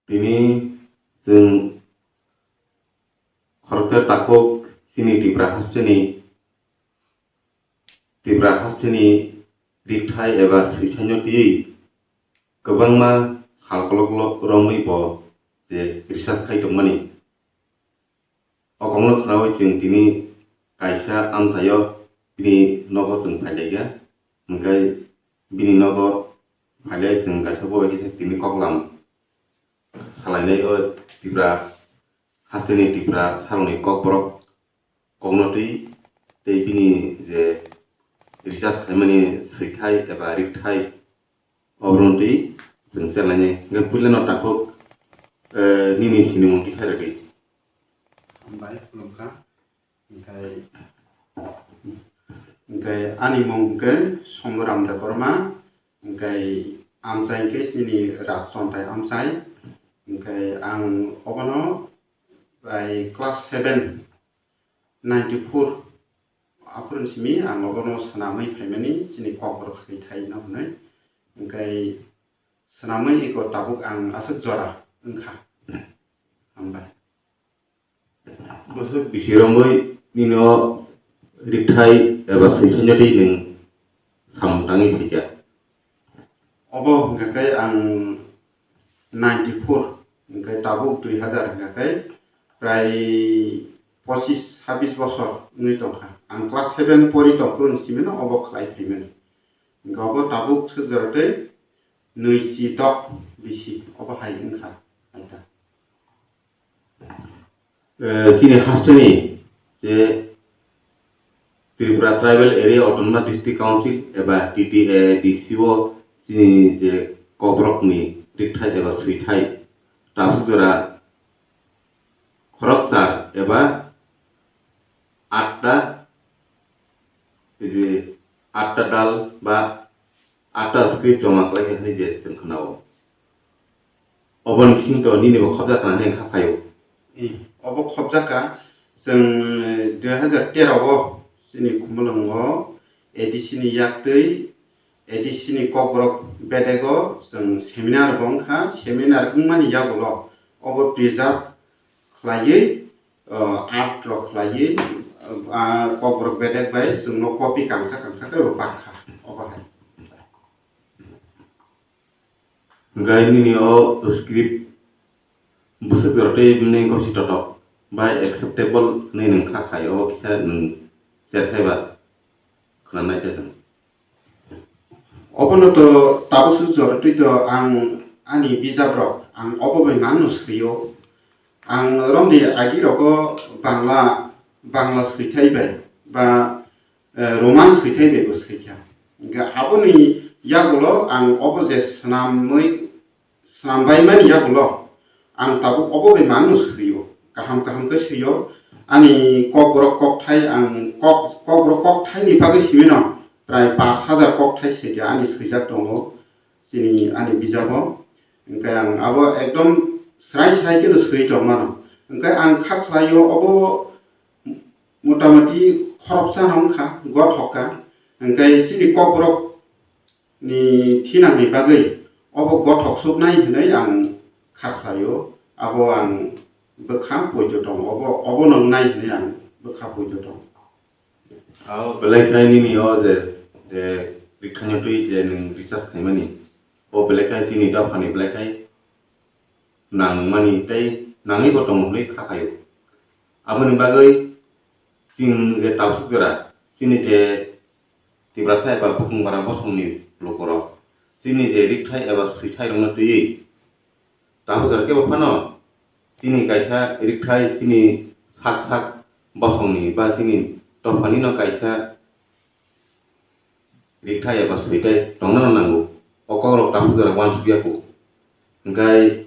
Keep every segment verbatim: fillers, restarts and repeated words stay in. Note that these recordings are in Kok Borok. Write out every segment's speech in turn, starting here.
Tini chwng khoroksa takhuk chini Tripura hasteni, Tripura hasteni rikthai eba swithaino twiwi kwbangma sal kolok lo-, romwi bo je research khai tongmani. O kokno khnaui chwng tini kaisa amchaio bini nogo chwng phailaikha. Hwnkhe bini nogo phailaui chwng kaisa bo bai khe tini koklam salainai o Tripura hasteni Tripura saroni kokborok kokno twi tei bini je research khaimani swithai eba rikthai oboroni twi chwng serlainai. Hwnkhe puilano takhuk, eh, nini sinimung kisa rwdi. Hambai, khulumkha. Hwnkhe, hwnkhe ani mung hwnkhe Somboram Debbarma, hwnkhe amchai hwnkhe chini Rajchontai amchai, hwnkhe ang obono bai class seven ninety-four aphuru simi ang obono swnamwi phaimani chini kokborok swithaino hwnwi, hwnkhe swnamwi iko tabuk ang aswk jora wngkha. Hambai. Bwswk bisi romwi nini o rikthai eba swithaino twi nwng samung tangwi phaikha? Obo hwnkha khe ang ninety-four, hwnkhe tabuk dui hazar hwnkha khe prai pochis sabis bosor wngwi tongkha. Ang class seven pori tongphuru ni simi no obo khlai phaimani. Hwnkhe obo tabuk swk jora tei nui si dok bisi obo hai wngkha, hai ta. Eh, chini hasteni je Tripura Tribal Area Autonomous District Council eba T T A D C o chini je kokborokni rikthai eba swithai tabuk jora khoroksa eba atta, je atta dal ba atta script joma khlai khe hwnwi je chwng khna-o. Oboni bisingtwi nini bo khobjakna hinwi kha phaio. Eh, obo khobjakha. Chwng dui hazar tero o chini Khumulwngo A D C ni yaktwi, A D C ni Kokborok bedego chwng seminar bo wngkha. Seminar wngmani yagulo obo preserve khlaiwi, uh, art rok khlaiwi, uh, Kokborok bedek bai chwngno copy kangsa kangsa khe rwpakha obo hai. Hwnkhe nini o script bwswk jora tei bini gosi totok bai acceptable hwnwi nwng kha khai, o kisa nwng cherkhai ba khwnanai khe chwng. Obono to tabuk swk jora twi to ang ani bijap rok ang obo bai manno swio. Ang romni agi rogo Bangla, Bangla swithai bai ba eh, Roman swithai bai bo swikha. Hwnkhe aboni yagulo ang obo je swnamwi, swnambaimani yagulo ang tabuk obo bai manno swio. Kaham kaham khe swio. Ani Kokborok kokthai ang kok, Kokborok kokthaini bagwi simino prai pash hazar kokthai swikha ani swijak tongo chini ani bijago. Hwnkhe ang abo ekdom srai srai kheno swi tongmano. Hwnkhe ang kha khlaio obo motamoti khoroksa no wngkha, gothok kha. Hwnkhe chini Kokborok ni thinangni bagwi obo gothok suknai hwnwi ang kha khlaio, abo ang bwkha poito tongo, obo, obo nwngnai hwnwi ang bwkha poito tongo. Abo belai khai nini o je, je rikthangno twi je nwng research khaimani, o belai khai chini dophani belai khai nangmani tei nangwi bo tongo hwnwi kha khaio. Aboni bagwi chwng je tabuk jora chini je Tiprasa eba Bukhung Bara bosongni lukurok chini je rikthai eba swithairokno twiwi tabuk jora kebo phano chini kaisa rikthai chini sak sak bosongni ba chini dophanino kaisa rikthai eba swithai tongna nango. O kokrok tabuk jora uansukya kho. Hwnkhe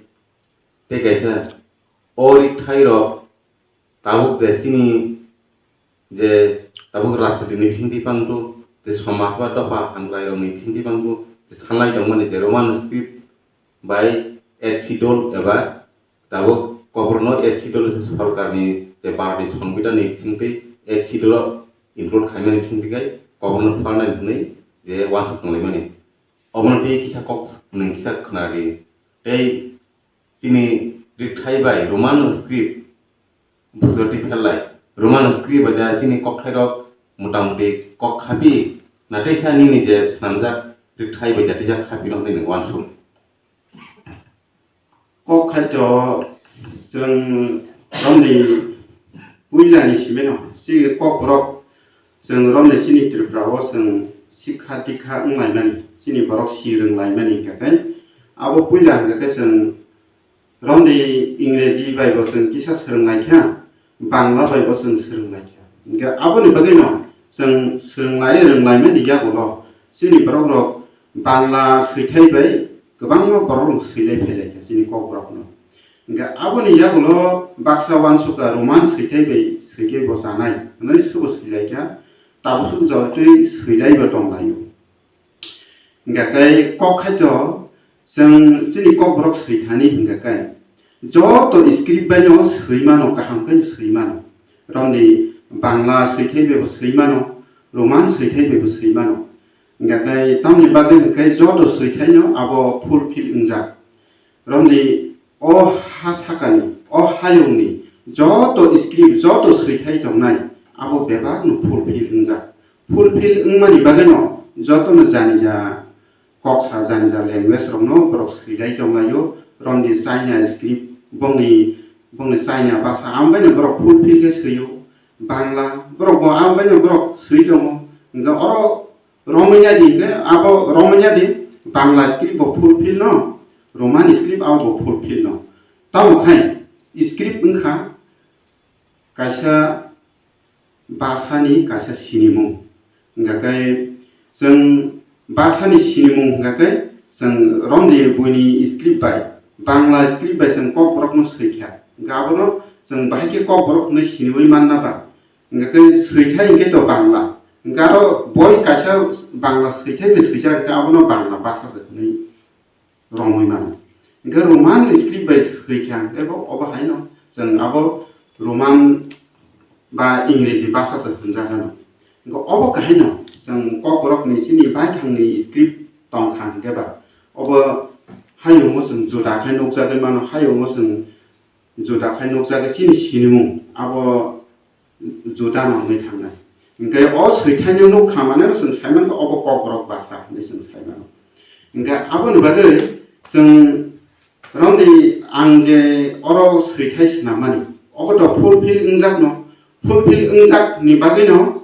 tei kaisa o rikthai rok tabuk je chini je tabuk rajniti ni bisingtwi pangtu, je somaj ba dopha hamkrai rok ni bisingtwi pangtu, je sanlai tongmani je Roman script bai Eighth Schedule eba tabuk Kokborokno Eighth Schedule sorkarni je Bharatni Songbidanni bisingtwi Eighth Schedule o include khaimani bisingtwi khai Kokborokno phalnai hwnwi je uansuk tonglaimani. Obono tei kisa kok nwng kisa khwnadi. Tei Chini rikthai bai Roman script bujorti pherlai. Roman script bai da chini kokthairok motamuti kok khapi, nateisa nini je swnamjak rikthai bai da tisa khapi no hwnwi nwng uansuk. Kok khaito chwng romni puilani simeno, chini kokborok chwng romni chini Tripura o chwng sikha dikha wnglaimani, chini borok si rwnglaimani hwnkhe abo puila hwnkhe chwng romni Ingreji bai bo chwng kisa swrwnglaikha, Bangla bai bo chwng swrwnglaikha. Hwnkhe aboni bagwino chwng swrwnglai rwnglaimani yagulo chini borokrok Bangla swithai bai kwbangma borok rok swilai phailaikha chini kokborokno. Hwnkhe aboni yagulo baksa uansukha Roman swithai bai swikhe bo chanai hwnwi subo swilaikha, tabuk suk jotoi swilaibo tonglaio. Hwnkhe kok khaito chwng chini kokborok swithani hwnkhe joto script baino swimano, kaham khe swimano. Romni Bangla swithai bebo swimano, Roman swithai bebo swimano. Hingkhe tamni bagwi hingkhe joto swithaino abo fulfill wngjak. Romni o ha sakani, o hayungni joto script, joto swithai tongnai abo bebakno fulfill wngjak. Fulfill wngmani bagwino jotono janija koksa, janija language rokno borok swilai tonglaio. Romni China script, bongni, bongni China basa, ang baino borok fulfill khe swio. Bangla, borok bo ang baino borok swi tongo. Hingkhe oro romwi nai di hingkhe abo romwi nai di, Bangla script bo fulfill no, Roman script abo bo fulfill no. Tamo khai script wngkha kaisa basani kaisa sinimung. Hingkha khe chwng basani sinimung hingkha khe chwng romni buini script bai, Bangla script bai chwng kokborokno swikha. Hingkha abono chwng bahai khe kokborok hwnwi siniwi manna ba. Hingkha khe swithai hingkhe to Bangla. Hingkha aro boi kaisa Bangla swithai bai swijak hingkhe abono Bangla basa se hwnwi romwi mano. Hingkhe Roman script bai swikha hingkhe bo obo haino chwng abo Roman ba Ingreji basa se hwnjak gano. Hingkhe obo kahaino chwng kokborokni chini baithangni script tongkha hingkhe ba obo hayungo chwng juda khe nukjagwi mano, hayungo chwng juda khai nukjagwi chini sinimung abo juda no wngwi thangnai. Hingkhe o swithaino nukha mane chwng saimankha obo kokborok basa hinwi chwng saimano. Hingkhe aboni bagwi chwng romni ang je oro swithai swnammani obo to fulfill wngjakno, fulfill wngjak ni bagwino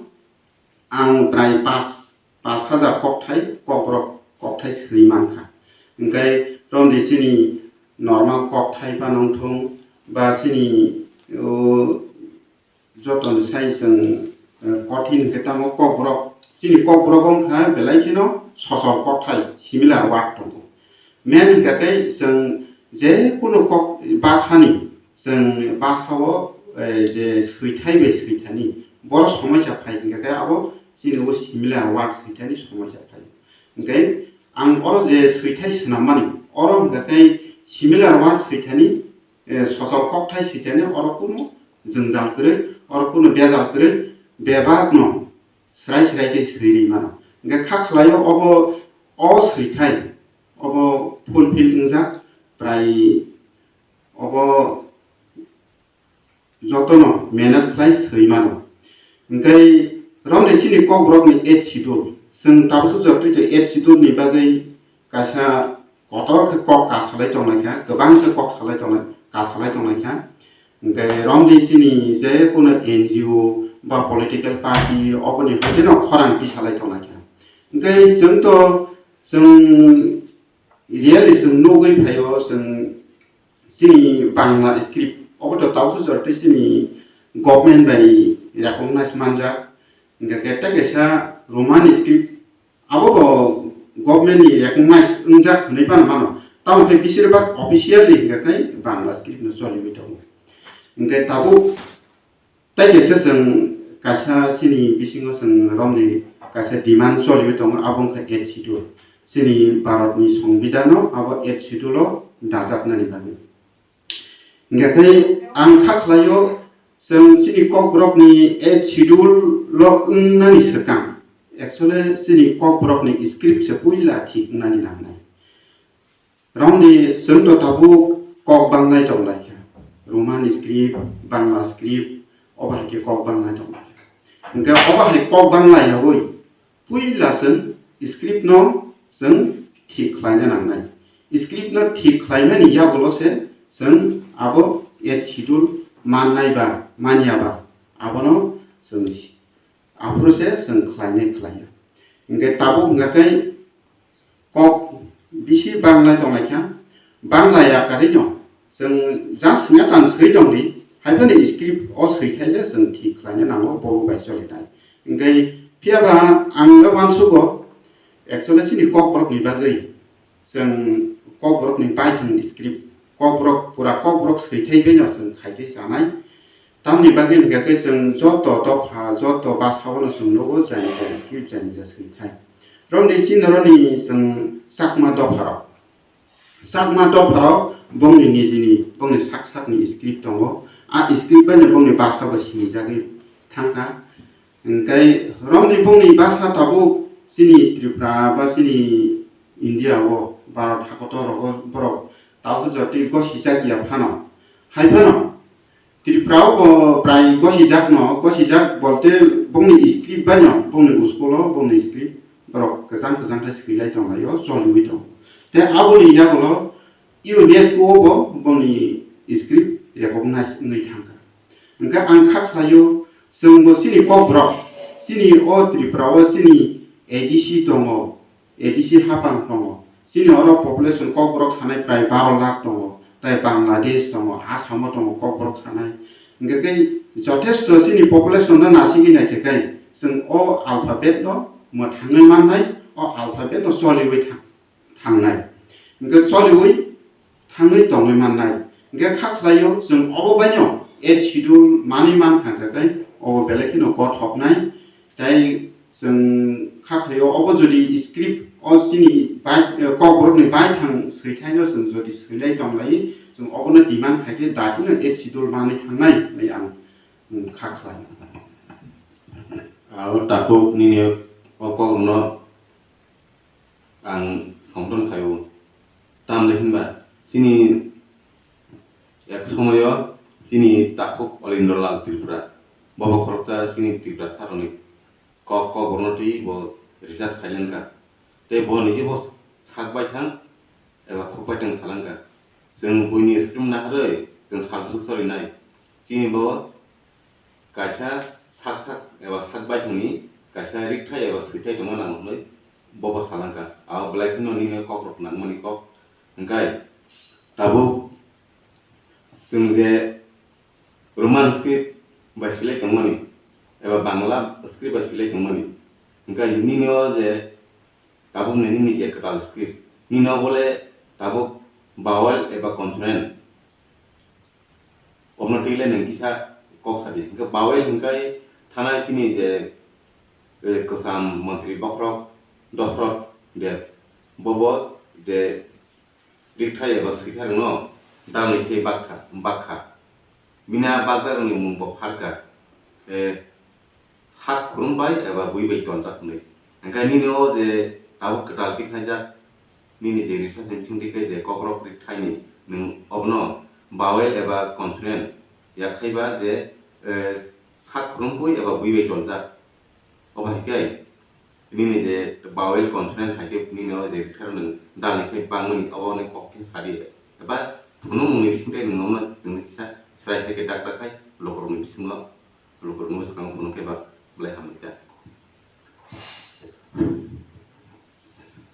ang prai pas, pas hajar kokthai, kokborok kokthai swi mankha. Hingkhe romni chini normal kokthai phano wngthung ba chini, o, jotoni sai chwng, eh, kothin hwnkhe tamo kokborok, chini kokborok wngkha belai kheno sosol kokthai, similar word tongo. Main hwnkha khe chwng je kunu kok basani, chwng basao, eh, je swithai bai swithani, boro somoisa phai hwnkha khe abo chini o similar word swithani somoisa phai. Hwnkhe ang oro je swithai swnammani, oro hwnkha khe similar word swithani, eh, sosol kokthai swithani oro kunu jwngjal kwrwi, oro kunu bejal kwrwi, bebakno srai srai khe swi ri mano. Hwnkhe kha khlaio obo, o swithai obo fulfill wngjak, prai obo jotono manage khlai swi mano. Hwnkhe romni chini kokborokni eighth schedule, chwng tabuk jotoi to eighth schedule ni bagwi kaisa kotor khe kok kasalai tonglaikha, kwbang khe kok salai tonglai, kasalai tonglaikha. Hwnkhe romni chini je kunu N G O ba political party oboni hoiteno khorang tisalai tonglaikha. Hwnkhe chwng to, chwng really chwng nugwi phaio, chwng chini Bangla script obo to tabuk jotoi chini government bai recognize manjak. Hwnkhe khe tei kaisa Roman script abo bo government ni recognize wngjak hwnwi phano mano. Tamo khe bisir bak officially hwnkhe khe Bangla script no choliwi tongo. Hwnkhe tabuk tei kaisa chwng kaisa chini bisingo chwng romni kaisa demand choliwi tongo, abo wngkha eighth schedule. Chini Bharatni Songbidan no abo eighth schedule o dajaknani bagwi. Hingkhe khe ang kha khlaio, chwng chini kokborokni eighth schedule lo wngnani swkang, actually chini kokborokni script se puila thik wngnani nangnai. Romni chwng to tabuk kok banglai tong lai kha. Roman script, Bangla script, obo hai khe kok banglai tong lai kha. Hingkhe obo hai kok banglai yawi puila chwng script no chwng thik khlaina nangnai. Script no thik khlaimani yagulo se chwng abo eighth schedule mannai ba manya ba abono chwng si-, aphuru se chwng khlainai khlaiya. Hingkhe tabuk hingkha khe kok bisi banglai tonglaikha, banglai yakarino chwng just singya tang swi tongdi, haiphano script o swithaile chwng thik khlaina nango, bo bai cholinai. Hingkhe phiyaba ang le uansugo, actually chini kokborokni bagwi chwng kokborokni baithang script, kokborok, pura kokborok swithai baino chwng khaitwi chanai. Tamni bagwi hingkha khe chwng joto dopha, joto basao no chwng nugo, jani jani script, jani jani swithai. Romni chini roni chwng Chakma dopharok. Chakma dopharok bongni nijini, bongni sak sakni script tongo. A script baino bongni basa bo sinijagwi thangkha. Hingkhe romni bongni basa tabuk chini Tripura ba chini India o, Bharat hakotor rogo borok tabuk jotwi gosijak ya phano. Hai phano Tripura o bo prai gosijak no, gosijak bolte bongni script baino, bongni school o bongni script borok kwchang kwchang khe swilai tonglaio, choliwi tongo. Tei aboni yagulo UNESCO o bo bongni script recognize wngwi thangkha. Hingkhe ang kha khlaio, chwngbo chini kokborok, chini o Tripura o chini A D C tongo, A D C hapang tongo. Chini oro population kokborok sanai prai baro lakh tongo, tai Bangladesh tongo, Assam o tongo kokborok sanai. Hingkhe khe jothesto chini population no nasigwi naikhe khe chwng o alphabet no mwthangwi mannai, o alphabet no choliwi thang-, thangnai. Hingkhe choliwi thangwi tongwi mannai. Hingkhe kha khlaio chwng obo baino eighth schedule manwi mankha hingkhe khe obo belai kheno kothoknai. Tai chwng kha khlaio, obo jodi script o chini bai, eh, kokborokni baithang swithaino chwng jodi swilai tonglai, chwng obono demand khaikhe dakhilno eighth schedule manwi thangnai hinwi ang, mm, kha khlai. Abo takhuk nini o kokrokno ang songdon khaio. Tamle hinba chini ek somoyo chini takhuk Olindro Lal Tripura, bobo khoroksa chini Tripura saroni kok, kokborokno twi bo research khailangkha. Tei bo niji bo sak baithang eba khuk baithang salangkha. Chwng buini script naharwi chwng salbwswk solinai. Chini bo kaisa sak sak eba sak baithangni kaisa rikthai eba swithai tongma nango hwnwi bobo salangkha. Abo belai kheno nini kokrok nangmani kok. Hwnkhe tabuk chwng je Roman script bai swilai tongmani eba Bangla script bai swilai tongmani, hwnkhe nini o je tabuk nini je kwtal script, nini o bole tabuk vowel eba consonant, obono twi le nwng kisa kok sa di. Hwnkhe vowel hwnkhe thanai chini je, eh, kwcham montri bokhorok Dosrot Deb, bobo je rikthai eba switharokno dalni khe bakha, bakha. Bini a bakjakrokni mung bo pharkha, eh, sak khurung bai eba bui bai tonjak hwnwi. Hwnkhe nini o je tabuk kwtal tikhlaijak, nini je research ni bisingtwi khe je kokrok rikthaini nwng obono vowel eba consonant yakhaiba je, eh, sak khurung bui eba bui bai tonjak. Obo hai khe nini je vowel consonant hai khe nini o je rikthai nwng dalni khe bangmani obo ni kok khe sadi. Eba phunukmung ni bising tei nwng omo chwngno kisa srai sai khe dak dak khai lukurok ni bisingo, lukurok ni bwskango phunuk khe ba belai hamya kha.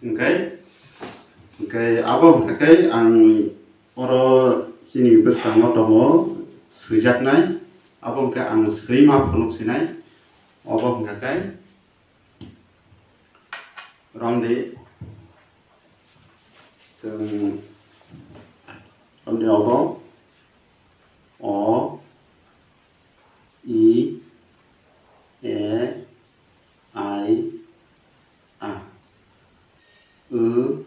Hwnkhe, hwnkhe abo hwnkhe ang oro chini bwskango tongo swijaknai, abo hwnkhe ang swi ma phunuk sinai, obo hwnkhe Romdi, chwng romdi obo O, I, E, I, A, W,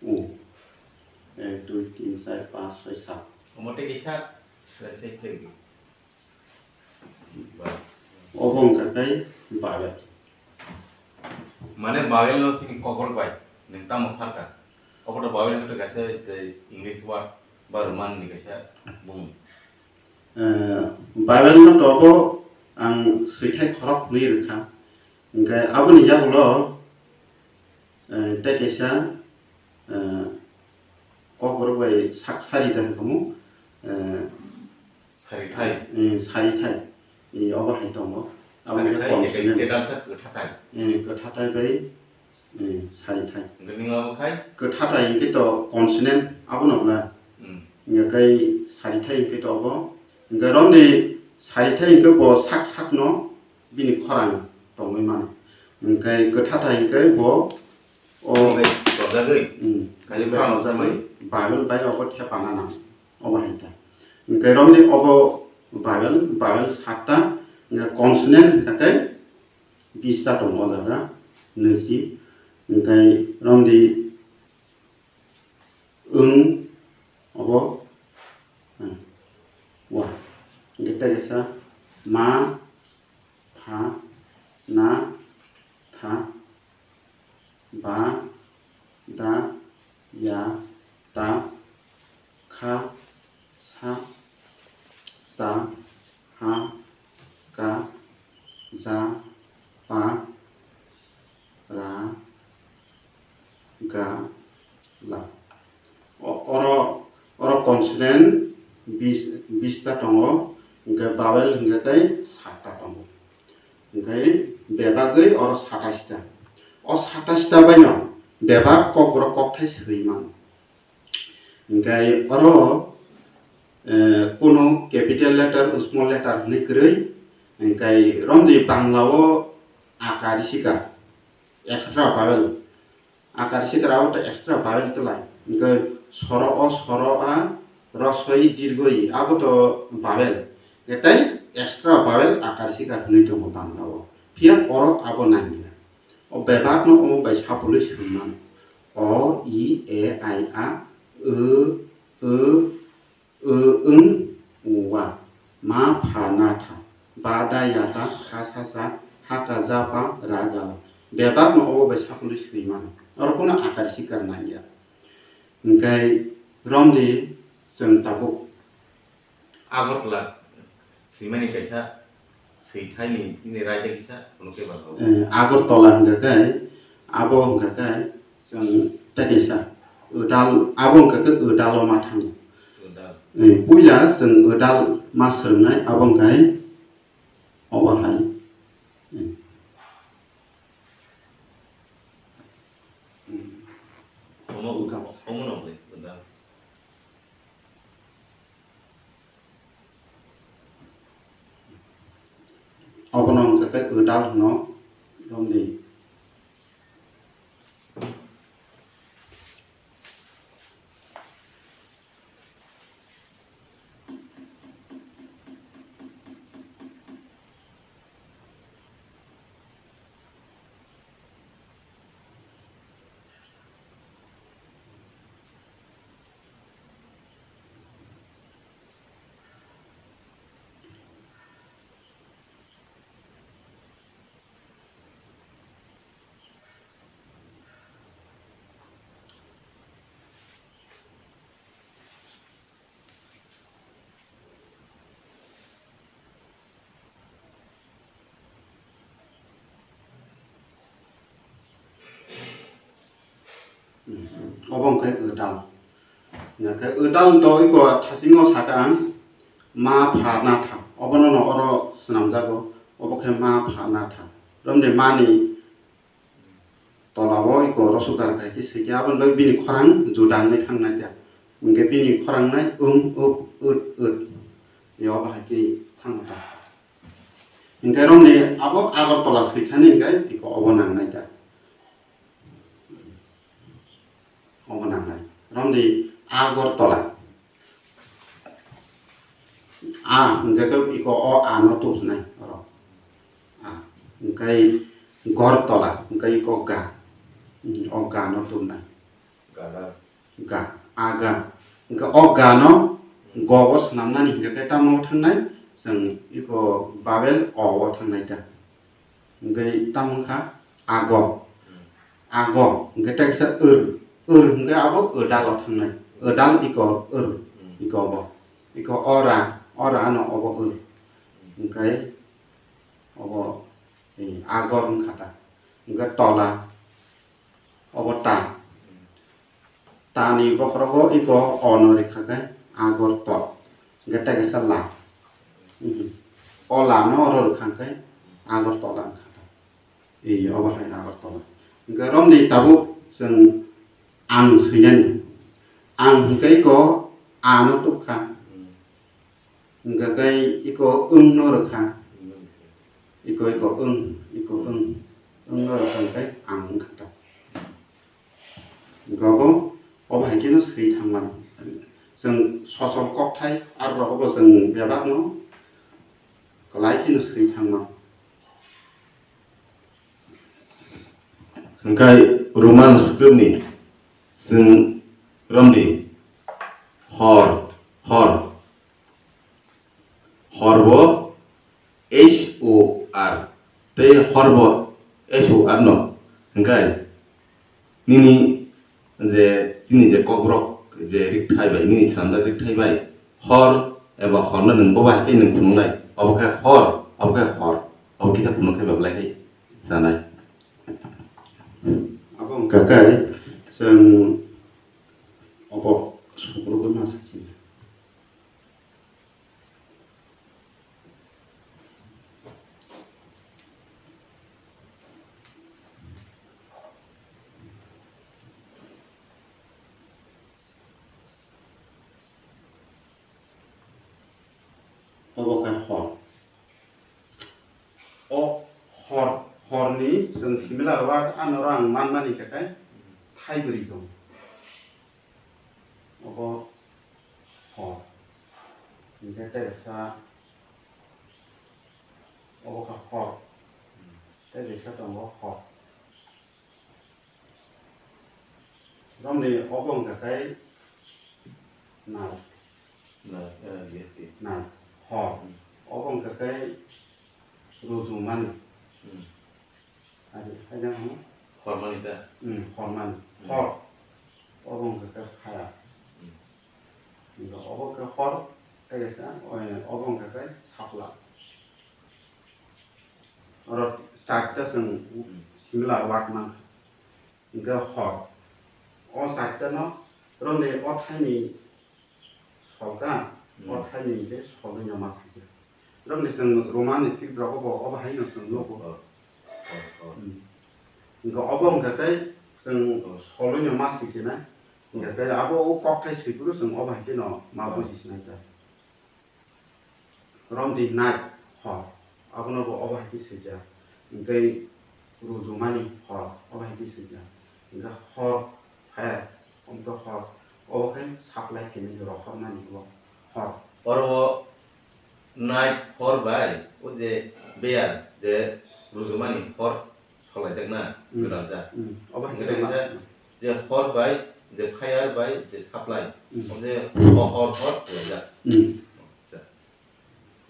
U. Ek, dui, tin, char, panch, choi, sat. Omo tei kisa srai sai khlai di. Obo wngkha khe vowel. Mane vowel no chini kokrok bai nwng tamo pharkha? Obo to Bible ni kaisa tei English word ba Roman ni kaisa bung. Eh, Bible no to obo ang swithai khorok hwnwi rwkha. Hwnkhe aboni yagulo, eh, tei kaisa, eh, kokborok bai sak sari da hwnkhe mo, eh, Sarithai. Eh, sarithai. Eh, obo hai tongo. Abo hwnkhe sarithai, consonant. Eke, eke, dansa kwthathai. Eh, kwthathai bai, eh, sarithai. Hwnkhe nini abo khai? Kwthathai hwnkhe to consonant, abono bla. Hmm. Hwnkhe kai sarithai hwnkhe to obo. Hwnkhe romni sarithai hwnkhe bo sak sakno bini khorang tongwi mano. Hwnkhe kwthathai hwnkhe bo o bai rojagwi, hmm, kaisa bai rojagwi, Bible bai obo thepana nang, obo hai ta. Hwnkhe romni obo Bible, Bible satta, hwnkhe consonant hwnkhe bista tongo o jaga, nwi si. Hwnkhe romni wng obo, hmm, wa. Hwnkhe tei kaisa ma, pha, na, tha, ba, da, ya, ta, kha, sa, ta, ha, ka, ja, pa, ra, ga, la. O-, oro, oro consonant bis, bista tongo, hwnkhe vowel hwnkhe tei satta tongo. Hwnkhe bebagwi oro sataista. O sataista baino bebak kokborok kokthai swi mano. Hwnkhe oro, eh, kunu capital letter, small letter hwnwi kwrwi, hwnkhe romdi Bangla o akar isika, extra vowel. Akar sikra o to extra vowel kwlai. Hwnkhe soro o, soro a, rosoi dirgoi, abo to vowel. Tei extra vowel akar sikra hwnwi tongo Bangla o. Phiya oro abo nangya. O bebak no omo bai sapulwi swng mano. O, i, e, i, a, o, o, O, wng, wa, ma, pha, na, tha, ba, da, ya, ta, kha, sa, cha, ha, ka, ja, pa, ra, ga, la. Bebak no obo bai sapulwi swngwi mano. Oro phano akar sikar nangya. Hwnkhe romdi chwng tabuk. Agartala swimani kaisa Swithai ni, nini raida kisa phunukhe ba kho. Eh, Agartala hwnkha khe, abo hwnkha khe, chwng tei kaisa, Adal, abo hwnkha khe Adal o ma thango. Adal. Eh, puila chwng Adal ma swrwngnai, abo hwnkha khe obo hai. Eh. Omo, omo no ble, Adal. Obono hwnkha khe Adal hwno, romdi. Obo hwnkhe Adal. Hwnkhe Adal to iko thasingo saka ang ma pha na tha. Obono no oro swnamjago. Obo khe ma pha na tha. Romni mani tola o iko rosukar khai khe swi khe aboni bagwi bini khorang juda wngwi thang nai kha. Hwnkhe bini khorang nai wng, uk, wt, wt. Yo bahai khe thang kha. Hwnkhe romni abo Agartala swithani hwnkhe iko obo nang nai kha. Obo nang nai. Romni Agartala. A, hwnkhe khe iko o a no tubunai oro. A, hwnkhe Gartala, hwnkhe iko ga. O ga no tubunai. Ga, ga. Ga, a ga. Hwnkhe o ga no go bo swnamnani hwnkhe khe tamo thangnai, chwng iko vowel o o thangnai ta. Hwnkhe tamo wngkha ago. Hmm. Ago. Hwnkhe tei kaisa er. Ur hwnkhe abo edal o thangnai. Edal iko ur. Hmm. Iko obo. Iko ora, ora ano obo ur. Hmm. Hwnkhe obo, eh, agor wngkha ta. Hwnkhe tola, obo ta. Hmm. Tani bokhorogo iko o no rikha khe agor to. Hwnkhe tei kaisa la. Hmm. O la no oro rikha khe agor tola wngkha ta. Ee, obo hai Agartala. Hwnkhe romni tabuk chwng ang swinani. Ang hwnkhe iko ano tukha. Hwnkhe tei iko wng no rwkha. Iko, iko wng, iko wng. Wng no rwkha hwnkhe ang wngkha ta. Hwnkhe obo, obo hai kheno swi thangmani. Chwng sosol kokthai, aro rogo bo chwng bebak no kwlai kheno swi thangmani. Hwnkhe Roman script ni chwng romdi hor, hor. Hor bo H O R, tei hor bo H O R no. Hwnkhe nini je, chini je kokborok je rikthai bai, nini swnamjak rikthai bai, hor eba horno nwng bo bai khe nwng phunuknai. Obo khe hor, obo khe hor, obo kisa phunuk khe bebelai khe sanai. Abo wngkha khe chwng obo sukurubui ma sakhi. Obo khe hor. O hor, horni chwng similar word ano rang manmani khe khai thaibrwi tongo. Obo hor. Hwnkhe tei kaisa obo khe hor. Tei kaisa tongo hor. Romni obo wngkha khe nal. Nal, eh, yes, yes. Nal. Hor. Hmm. Obo wngkha khe rujumani. Hmm. Ari, haida hwn? Hormani da? Hmm, hormani. Hmm. Hor. Obo wngkha khe phaya. Hmm. Obo khe hor, tei kaisa, obo wngkha khe sapla. Oro charta chwng similar word mankha. Hwnkhe hor. O charta no romni o thaini solka, o Hmm. thaini hwnkhe solwi no ma swijak. Romni chwng Roman script rogo bo obo hai no chwng nugo. Oh. Oh, oh. Hmm. Hwnkhe obo wngkha tei chwng Oh. solwi no ma swijinai. Hwnkhe Oh. tei abo o kokthai swi phuru chwng obo hai kheno ma Oh. buji sinai ta. Romdi nai hor, abono bo obo hai khe swijak. Hwnkhe rujumani hor, obo hai khe swijak. Hwnkhe hor, pher, omtwi hor, obo khe supply khe nini rohormani bo hor. Oro o night hor bai o je beyar je rujumani hor Solaijakna Hmm. gwdalsa. Hmm. Obo hai Hwnkhe khe kaisa ma- je hor bai, je fire bai, je supply. Hmm. Obo je hor, hor, hor, laijak. Hmm. Acha.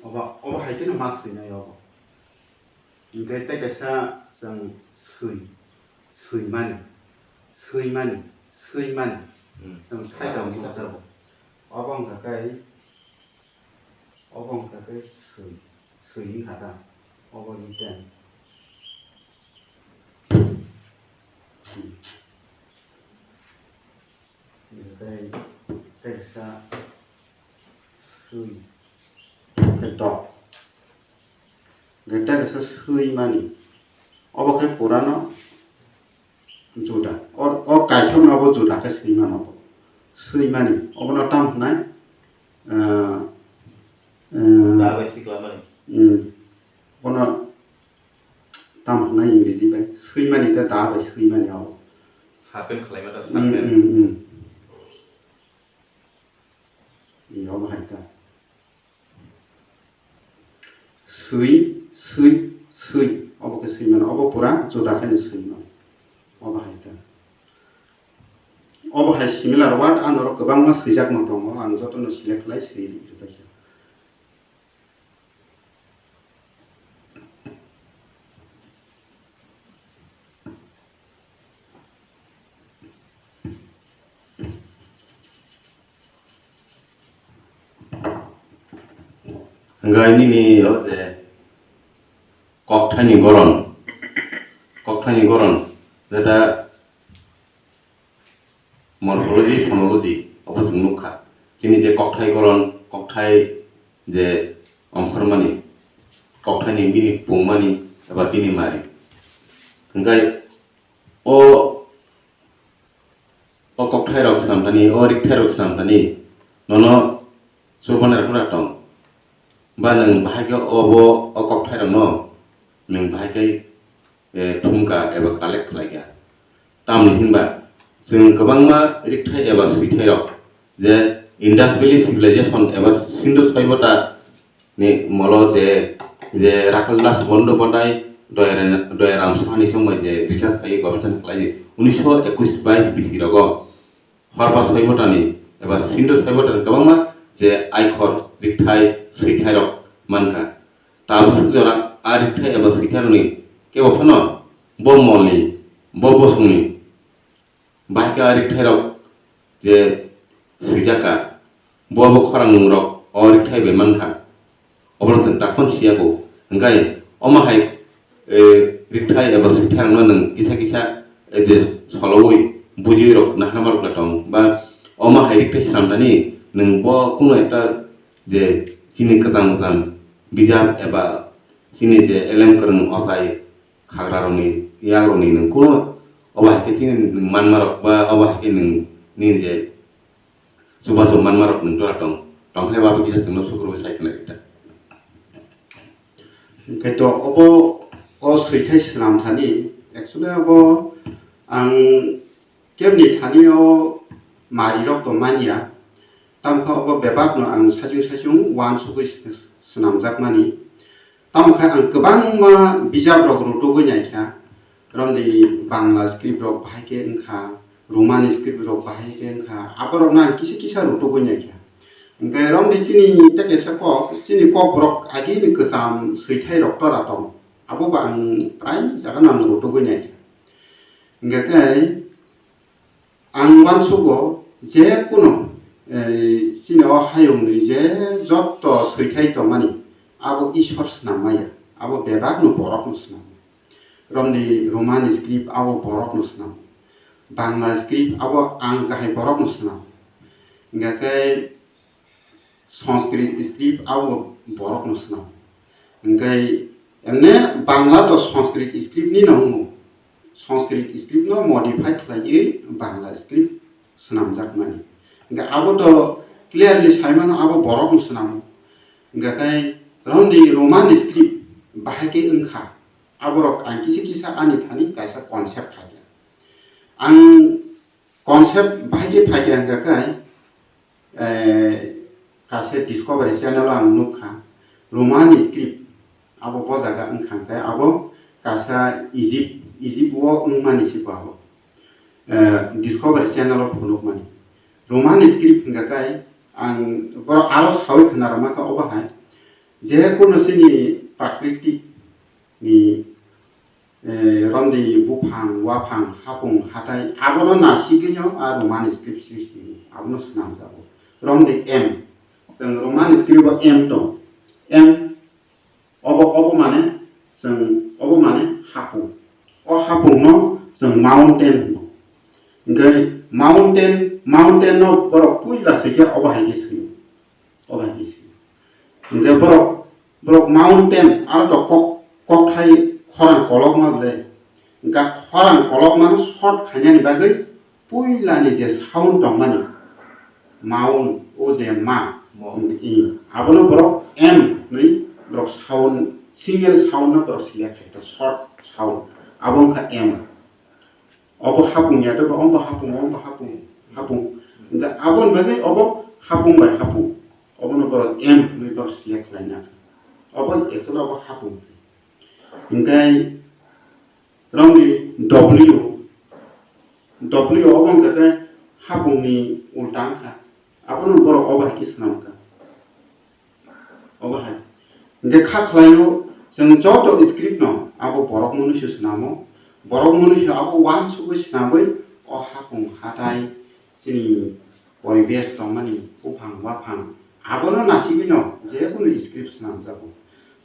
Obo, obo hai kheno ma swinai obo. Hwnkhe tei kaisa chwng swi, swimani, swimani, swimani. Hmm. Chwng Ah, thaidong kisa bujago. Obo wngkha khe Obo wngkha khe swi, swi wngkha da? Obo written. Hmm. Tei, tei kisa swi. Khe dog. Hwnkhe tei kaisa swimani. Obo khe purano juda. O, o kaithokno obo juda khe swimano. Swimani. Obono tamo hwnai? Ah, ah, Da bai siklamani. Hmm. Bono tamo hwnai Ingreji bai? Swimani tei da bai swimani obo. Sharpen khlaima ta Hmm, sharpen. Hmm, hmm. Ee, obo hai ta. Swi, swi, swi. Obo khe swi mano. Obo pura juda khe no swi mano. Obo hai khe. Obo hai similar word ano oro kwbangma swijak no tongo. Ang joto no select khlai swi rwkha. Gai nini o je kokthaini goron, kokthaini goron, jeta morphology, phonology, obo chwng nukha. Chini je kokthai goron, kokthai je ongkhormani, kokthaini bini pungmani eba bini mari. Hwnkhe o, o kokthairok swnamthani, o rikthairok swnamthani, nono chubanar kura tong. Ba nwng bahai khe obo, o kokthairokno nwng bahai khe, eh, thumkha eba collect khlaikha. Tamni hinba chwng kwbangma rikthai eba swithairok je Indus Valley Civilization eba Sindhu Soibota ni molo je, je Rakhaldasa Bandopadhyay, Doyara-, Doyaram Sahani songbai je research khlai, gobethona khlai, unisho ekush bais bisi rogo Horpa Soibotani eba Sindhu Soibotani kwbangma je aikhor, rikthai, swithairok mankha. Tabuk swk jora a rikthai eba swithairokni kebo phano bo molni, bo bosongni bahai khe a rikthairok je swijak kha, bo bo khorang nungrok o rikthai bai mankha. Obono chwng takhon siya kho. Hwnkhe omo hai, eh, rikthai eba swithairokno nwng kisa kisa, eh, je solowi bujiwi rok naharma rok tong ba omo hai rikthai swnamthani nwng bo kuno ekta je chini kwchang kwchang bijap eba chini je elem kwrwng ochai khagrarokni yakrokni nwng kuno obo hai khe chini nwng manmarok ba obo hai khe nwng nini je chubachu manmarok nwng jora tong, tongthai ba abo kisa chwngno sukurwi sai khna rikha. Hwnkhe to obo o swithai swnamthani, actually obo ang kebni thani o marirok to manya, tamkha obo bebakno ang saichung saichung uansugwi swnamjakmani. Tamkhe ang kwbangma bijaprok rutugwi naikha, romni Bangla script rok bahai khe wngkha, Romani script rok bahai khe wngkha, aborokno ang kisa kisa rutugwi naikha. Hwnkhe romni chini tei kaisa kok, chini kokborok agini kwcham swithairok tora tong, abo bo ang prai jagano ang rutugwi naikha. Hwnkhe khe, ang uansugo je kuno, eh, chini o hayungni je jotto swithai tongmani, abo Isor swnam maya, abo bebakno borokno swnam. Romni Romani script abo borokno swnam. Bangla script abo ang kahai borokno swnam. Hwnkhe khe Sanskrit script abo borokno swnam. Hwnkhe emne Bangla to Sanskrit script ni no wngo. Sanskrit script no modify khlaiwi Bangla script swnamjakmani. Hwnkhe abo to clearly saimano abo borokno swnamo. Hwnkhe khe romni Roman script bahai khe wngkha. Aborok ang kisa kisa ani thani kaisa concept khaikha. Ang concept bahai khe phaikha hwnkha khe, eh, kaisa Discovery Channel o ang nukha, Roman script abo bo jaga wngkha khe abo kaisa Egypt, Egypt o wngmani se bo abo, eh, Discovery Channel o phunukmani. Roman script hwnkha khe ang borok aro saui khna rwma khe obo hai je kuno chini prakritik ni, eh, romni buphang, waphang, hapung, hatai, abono nasigwino a Roman script srishti, abono swnamjago. Romni M, chwng Roman script o M tong, M, obo, obo mane, chwng, obo mane hapung. O hapungno chwng mountain hwno. Hwnkhe mountain, mountain no borok puila swikhe obo hai khe swio. Obo hai khe swio. Hwnkhe borok, borok mountain aro to kok, kokthai khorang kolokma ble. Hwnkhe khorang kolokmano short khainani bagwi puilani je sound tongmani, mount, o je ma, Mount. I, abono borok M hwnwi borok sound, single sound no borok select khaikha, short sound. Abo wngkha M. Obo hapung ya, to obo hapung, obo hapung, hapung. Hwnkhe aboni bagwi obo hapung bai hapung. Obono borok M hwnwi borok select khlaina. Obo actually obo hapung. Hwnkhe romni W, W obo wngkha khe hapungni ulta wngkha. Abono borok obo hai khe swnamkha. Obo hai. Hwnkhe kha khlaio, chwng joto script no abo borok mwnwi se swnamo. Borok mwnwi se abo uansugwi swnamwi o hapung hatai chini poribesh tongmani buphang waphang Abono nasigwino jekunu script swnamjago.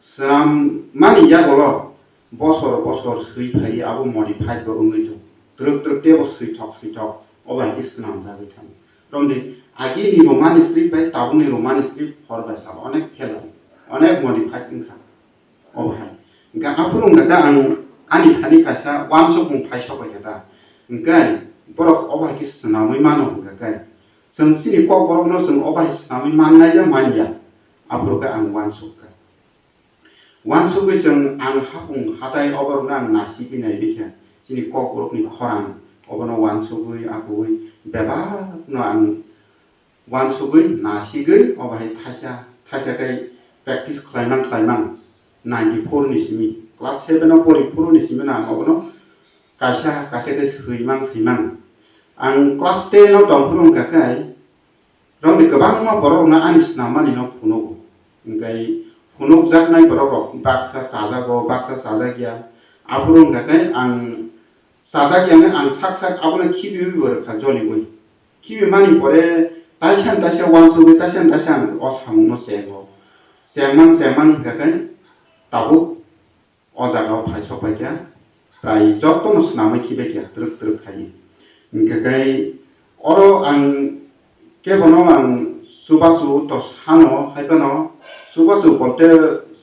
Swnammani yagulo bosor bosor swi phaiwi abo modified bo wngwi tongo. Twrwk twrwk teibo swithok swithok obo hai khe swnamjagwi thango. Romdi agini Roman script bai tabukni Roman script hor bai sal onek phelai, onek modified wngkha. Obo hai. Hwnkhe aphuru hwnkha khe ang ani thani kaisa uansukmung phai sok bai kha ta. Hwnkhe borok obo hai khe swnamwi mano hwnkha khe. Chwng chini kokborokno chwng obo hai swnamwi mannai ya man ya. Aphuru khe ang uansuk kha. Uansugwi chwng ang hapung hatai oborokno ang nasigwi naiwi kha. Chini kokborokni khorang obono uansugwi akhugwi bebakno ang uansugwi, nasigwi, obo hai thaisa, thaisa khe practice khlaimang khlaimang ninety four ni simi, class seven o pori phuru ni simi no ang obono kaisa, kaisa khe swimang, swimang. Ang class ten o tong phuru wngkha khe, romni kwbangma borok rokno ani swnam mani no phunugo. Hwnkhe phunukjaknai borok rok baksa chajago, baksa chajak ya. Aphuru wngkha khe ang chajak ya, ang sak sak abono khibiwi bo rwkha joliwi. Khibi mani pore taisa taisa uansugwi taisa taisa ang o samung no chengo. Chengmang chengmang hwnkha khe tabuk o jaga o phai sok pai kha, prai joto no swnamwi khibai kha twrwk twrwk khai. Hwnkha khe oro ang kebono ang chubachu to sano, hai phano chubachu bolte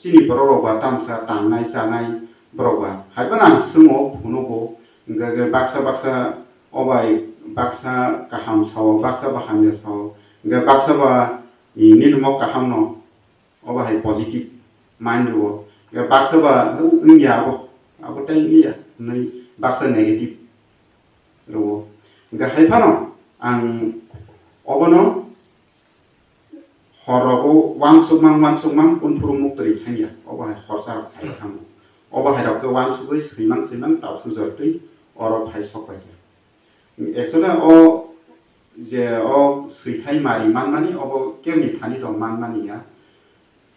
chini borok rok ba tamsa tangnai chanai borok ba, hai phano ang swngo phunugo, hwnkha khe baksa baksa o bai baksa kaham sao, baksa ba hamya sao, hwnkha baksa ba nini mo kaham no, obo hai positive mind rwo. Hwnkha baksa ba wngya abo, abo tei wngya hwnwi baksa negative rwo. Hwnkha hai phano ang obono hor rogo uansukmang uansukmang kunphuru muktwi thangya, obo hai horsa rok phai thango. Obo hai rok khe uansugwi swimang swimang tausu jortwi oro phai sok pai kha. Actually o je o swithai mari manmani obo kebni thani rok manmani ya.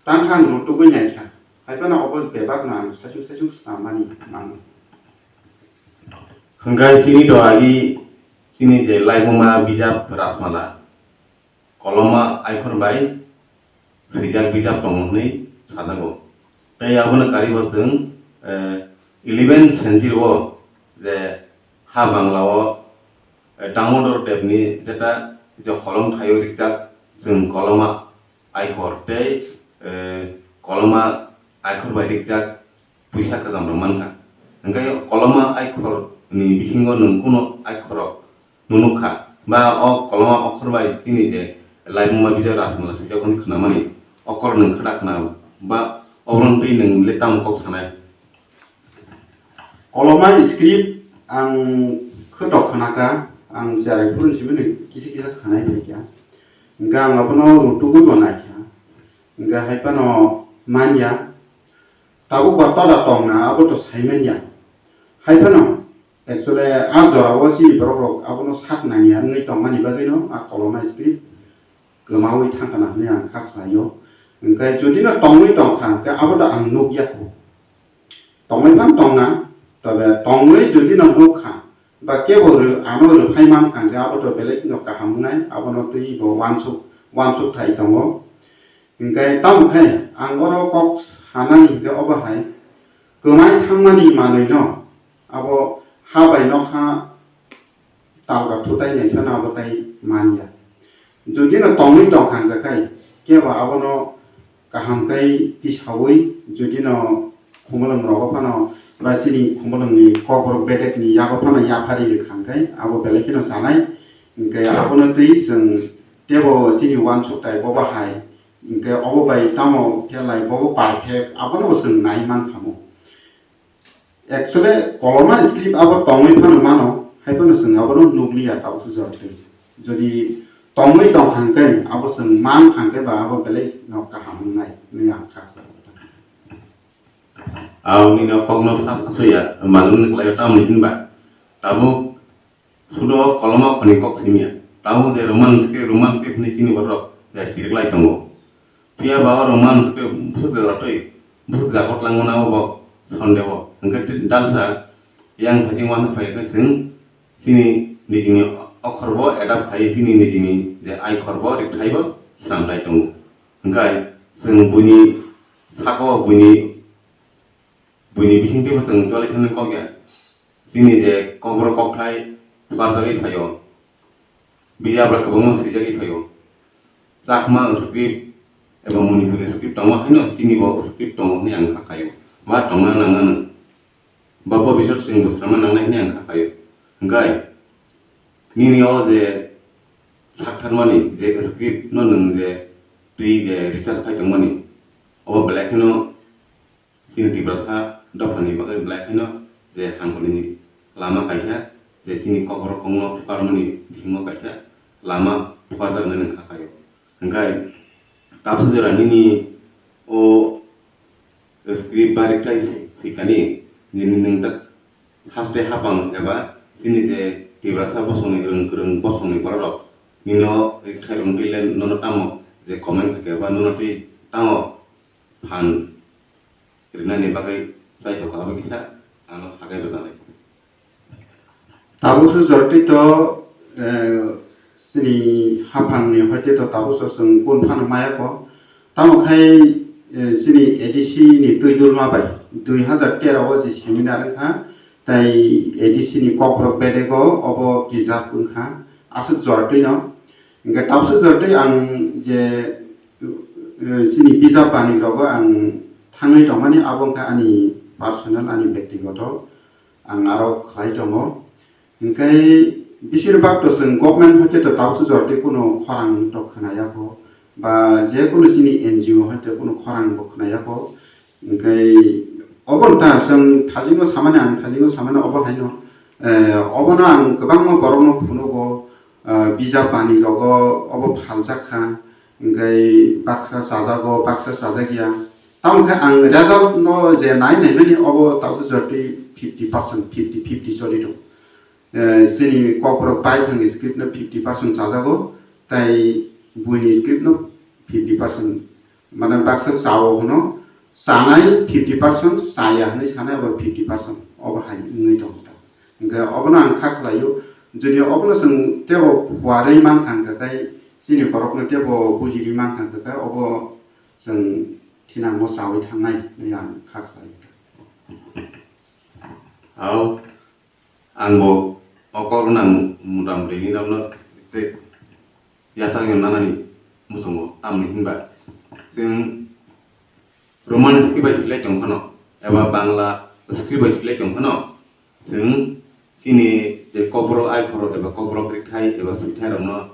Tangkha ang rutugwi naikha. Hai phano obo bebakno ang saichung saichung swnam mani mano. Hwnkhe chini to agi chini je laibuma bijap Rajmala koloma aikhor bai swijak bijap tongo hwnwi sajago. Tei abono karibo chwng, eh, eleven century o je ha Bangla o, eh, Damodar Deb ni jeta je holong thaio rijak chwng koloma aikhor tei, eh, koloma aikhor bai rijak puisa kwcham rok mankha. Hwnkhe koloma aikhor ni bisingo nwng kuno aikhor rok nukha ba o koloma okhor bai chini je laibuma bijap Rajmala swijak hwnwi khwnamani okhor nwng khwda khwna ba oborok twi nwng le tamo kok sanai? Koloma script ang khwtok khwnakha, ang cherai phuru simi kisa kisa khwnai phaikha. Hwnkhe ang abono rutugwi bo naikha. Hwnkhe hai phano manya. Tabuk ba tola tongna abo to saimanya. Hai phano actually a jora o chini borok rok abono sak nangya wngwi tongmani bagwino a koloma script kwmawi thangkana hwnwi ang kha khlaio. Hwnkhe jodi no tongwi tongkha hwnkhe abo to ang nukya kho. Tongwi phano tongna, tobe tongwi jodi no nukha ba kebo rw-, ano rwphai mankha hwnkhe abo to belai no kaham wngnai, abono twi bo uansuk, uansuk thai tongo. Hwnkhe tamo khe ang oro kok sanani hwnkhe obo hai kwmai thangmani manwino abo ha bai nokha talka thutai nai phano abo tai manya. Jodi no tongwi tongkha hwnkha khe kebo abono kaham khe tisaui jodi no khumulwng rogo phano ba chini khumulwngni kokborok bedekni yago phano yaphari rwkha hwnkhe abo belai kheno chanai. Hwnkhe abono twi chwng teibo chini uansuk tai bobo hai. Hwnkhe obo bai tamo khe lai bobo perfect, abono bo chwng nai mankha mo. Actually koloma script abo tongwi phano mano, hai phano chwng abono nukliya tabuk se jora twi. Jodi tongwi tongkha hwnkhe abo chwng mankha hwnkhe ba abo belai no kaham wngnai hwnwi ang kha khlai. Ang nini kokno sa sa ya, malung ni kwlai tamni hinba. Tabuk sudo koloma khoni kok simya. Tabuk je Roman script, Roman script ni chini borok je siriklai tongo. Phiya ba o Roman script bwswk jora twi, bwswk jago twlangmano bo sondeho. Hwnkhe dalsa yang phaikhe uansuk phai khe chwng chini nijini okhorbo adapt khai chini nijini je aikhorbo rikthaibo swnamlai tongo. Hwnkhe chwng buini saka-o buini, buini bisingtwibo chwng choli thangna kok ya. Chini je kokborok kokthai twkajagwi phaio, bijap rok kwbangma swijagwi phaio. Chakma script eba Manipuri script tongo haino chini bo script tongo hinwi ang kha khaio. Ba tongna nangano. Ba bo bisor chwng bo swrwngna nangnai hinwi ang kha khaio. Hwnkhe nini o je saktharmani je script no nwng je twi je research khai tongmani, obo belai kheno chini Tiprasa dophani bagwi belai kheno je hamkrai ni lama kaisa, je chini kokborok kokno phukarmani bisingo kaisa lama phukarjaknai wngkha khaio. Hwnkhe tabuk jora nini o script bari khlai sikani, nini nwng tak haste hapang eba chini je Tiprasa bosongni rwng kwrwng bosongni borok rok nini o khairok twi le nono tamo je comment khaikhe ba nono twi tamo phan rinani bagwi chaithok abo kisa ano sagai rwjaknai. Tabuk se jorti to, eh, chini haphang ni hoite to tabuk se chwng kun phano maya ko. Tamo khai, eh, chini A D C ni twi dulma bai dui hazar tero o je seminar wngkha, tai A D C ni kokborok bedego obo preserve wngkha aswk jorti no. Hingke tabuk se jorti ang je, eh, chini bijap bani rogo ang thangwi tongmani abo wngkha ani personal, ani bektigoto. Ang aro khlai tongo. Hingkhe besir bak to chwng government hoite to tabuk se jorti kuno khorang to khwnaya kho, ba je kuno chini N G O hoite kuno khorang bo khwnaya kho. Hingkhe obo ta chwng thajingo samani, ang thajingo samani obo haino, eh, obono ang kwbangma borokno phunugo, eh, bijap bani rogo obo phaljak kha, hingkhe baksa chajago, baksa chajak ya. Tamo khe ang result no je nai naimani obo tabuk jorti fifty percent, fifty fifty choli rw. Eh, chini kokborok bai thangni script no fifty percent chajago, tai buini script no fifty percent, mane baksa chao hwno, chanai fifty percent, chaya hwnwi sanai abo fifty percent, obo hai wngwi tongo ta. Hingkhe obono ang kha khlaio, jodi obono chwng tebo phuarwi mankha hwnkhe tai chini borokno tebo bujirwi mankha hwnkhe obo chwng thinango chawi thangnai hwnwi ang kha khlai. Hao, ang bo o kok rwna mutamuri ni nokno tei yathang yo nanani muchungo, tamni hinba chwng Roman script bai swilai tong phano eba Bangla script bai swilai tong phano chwng chini je kokborok aikhoro eba kokborok rikthai eba swithai rokno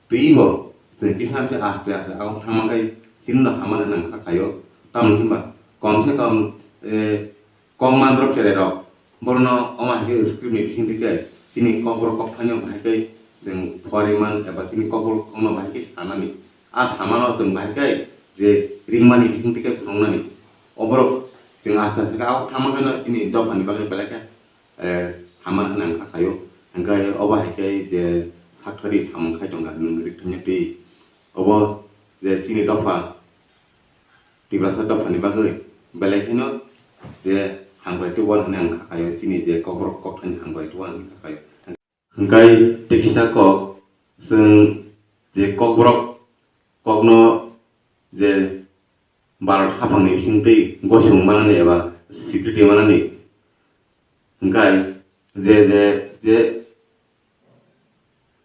twibo chwng kisa kisa aste aste agok thangma khe chini no hamani nang kha khaio. Tamni hinba kom se kom, eh, kok mandrop cherai rok borno omo hai khe script ni bising twi khe chini kokborok kok thanio bahai khe chwng poriman eba chini kokborok kokno bahai khe sanani. A samano chwng bahai khe je ringmani bising twi khe phunuknani. Oborok chwng aste aste khe agok thangma khe no chini dophani bagwi belai khe eh, sama hwnwi ang kha khaio. Hwnkhe obo hai khe je saktharwi samung khai tongkha nwng rikthangya twi. Obo je chini dopha, Tiprasa dophani bagwi belai kheno je hamkrai tubui hwnwi ang kha khaio, chini je kokborok kokthani hamkrai tubui hwnwi kha khaio. Hwnkhe tei kisa kok, chwng je kokborok kokno je Bharat haphangni bisingtwi gosong manani eba security manani hwnkhe je, je, je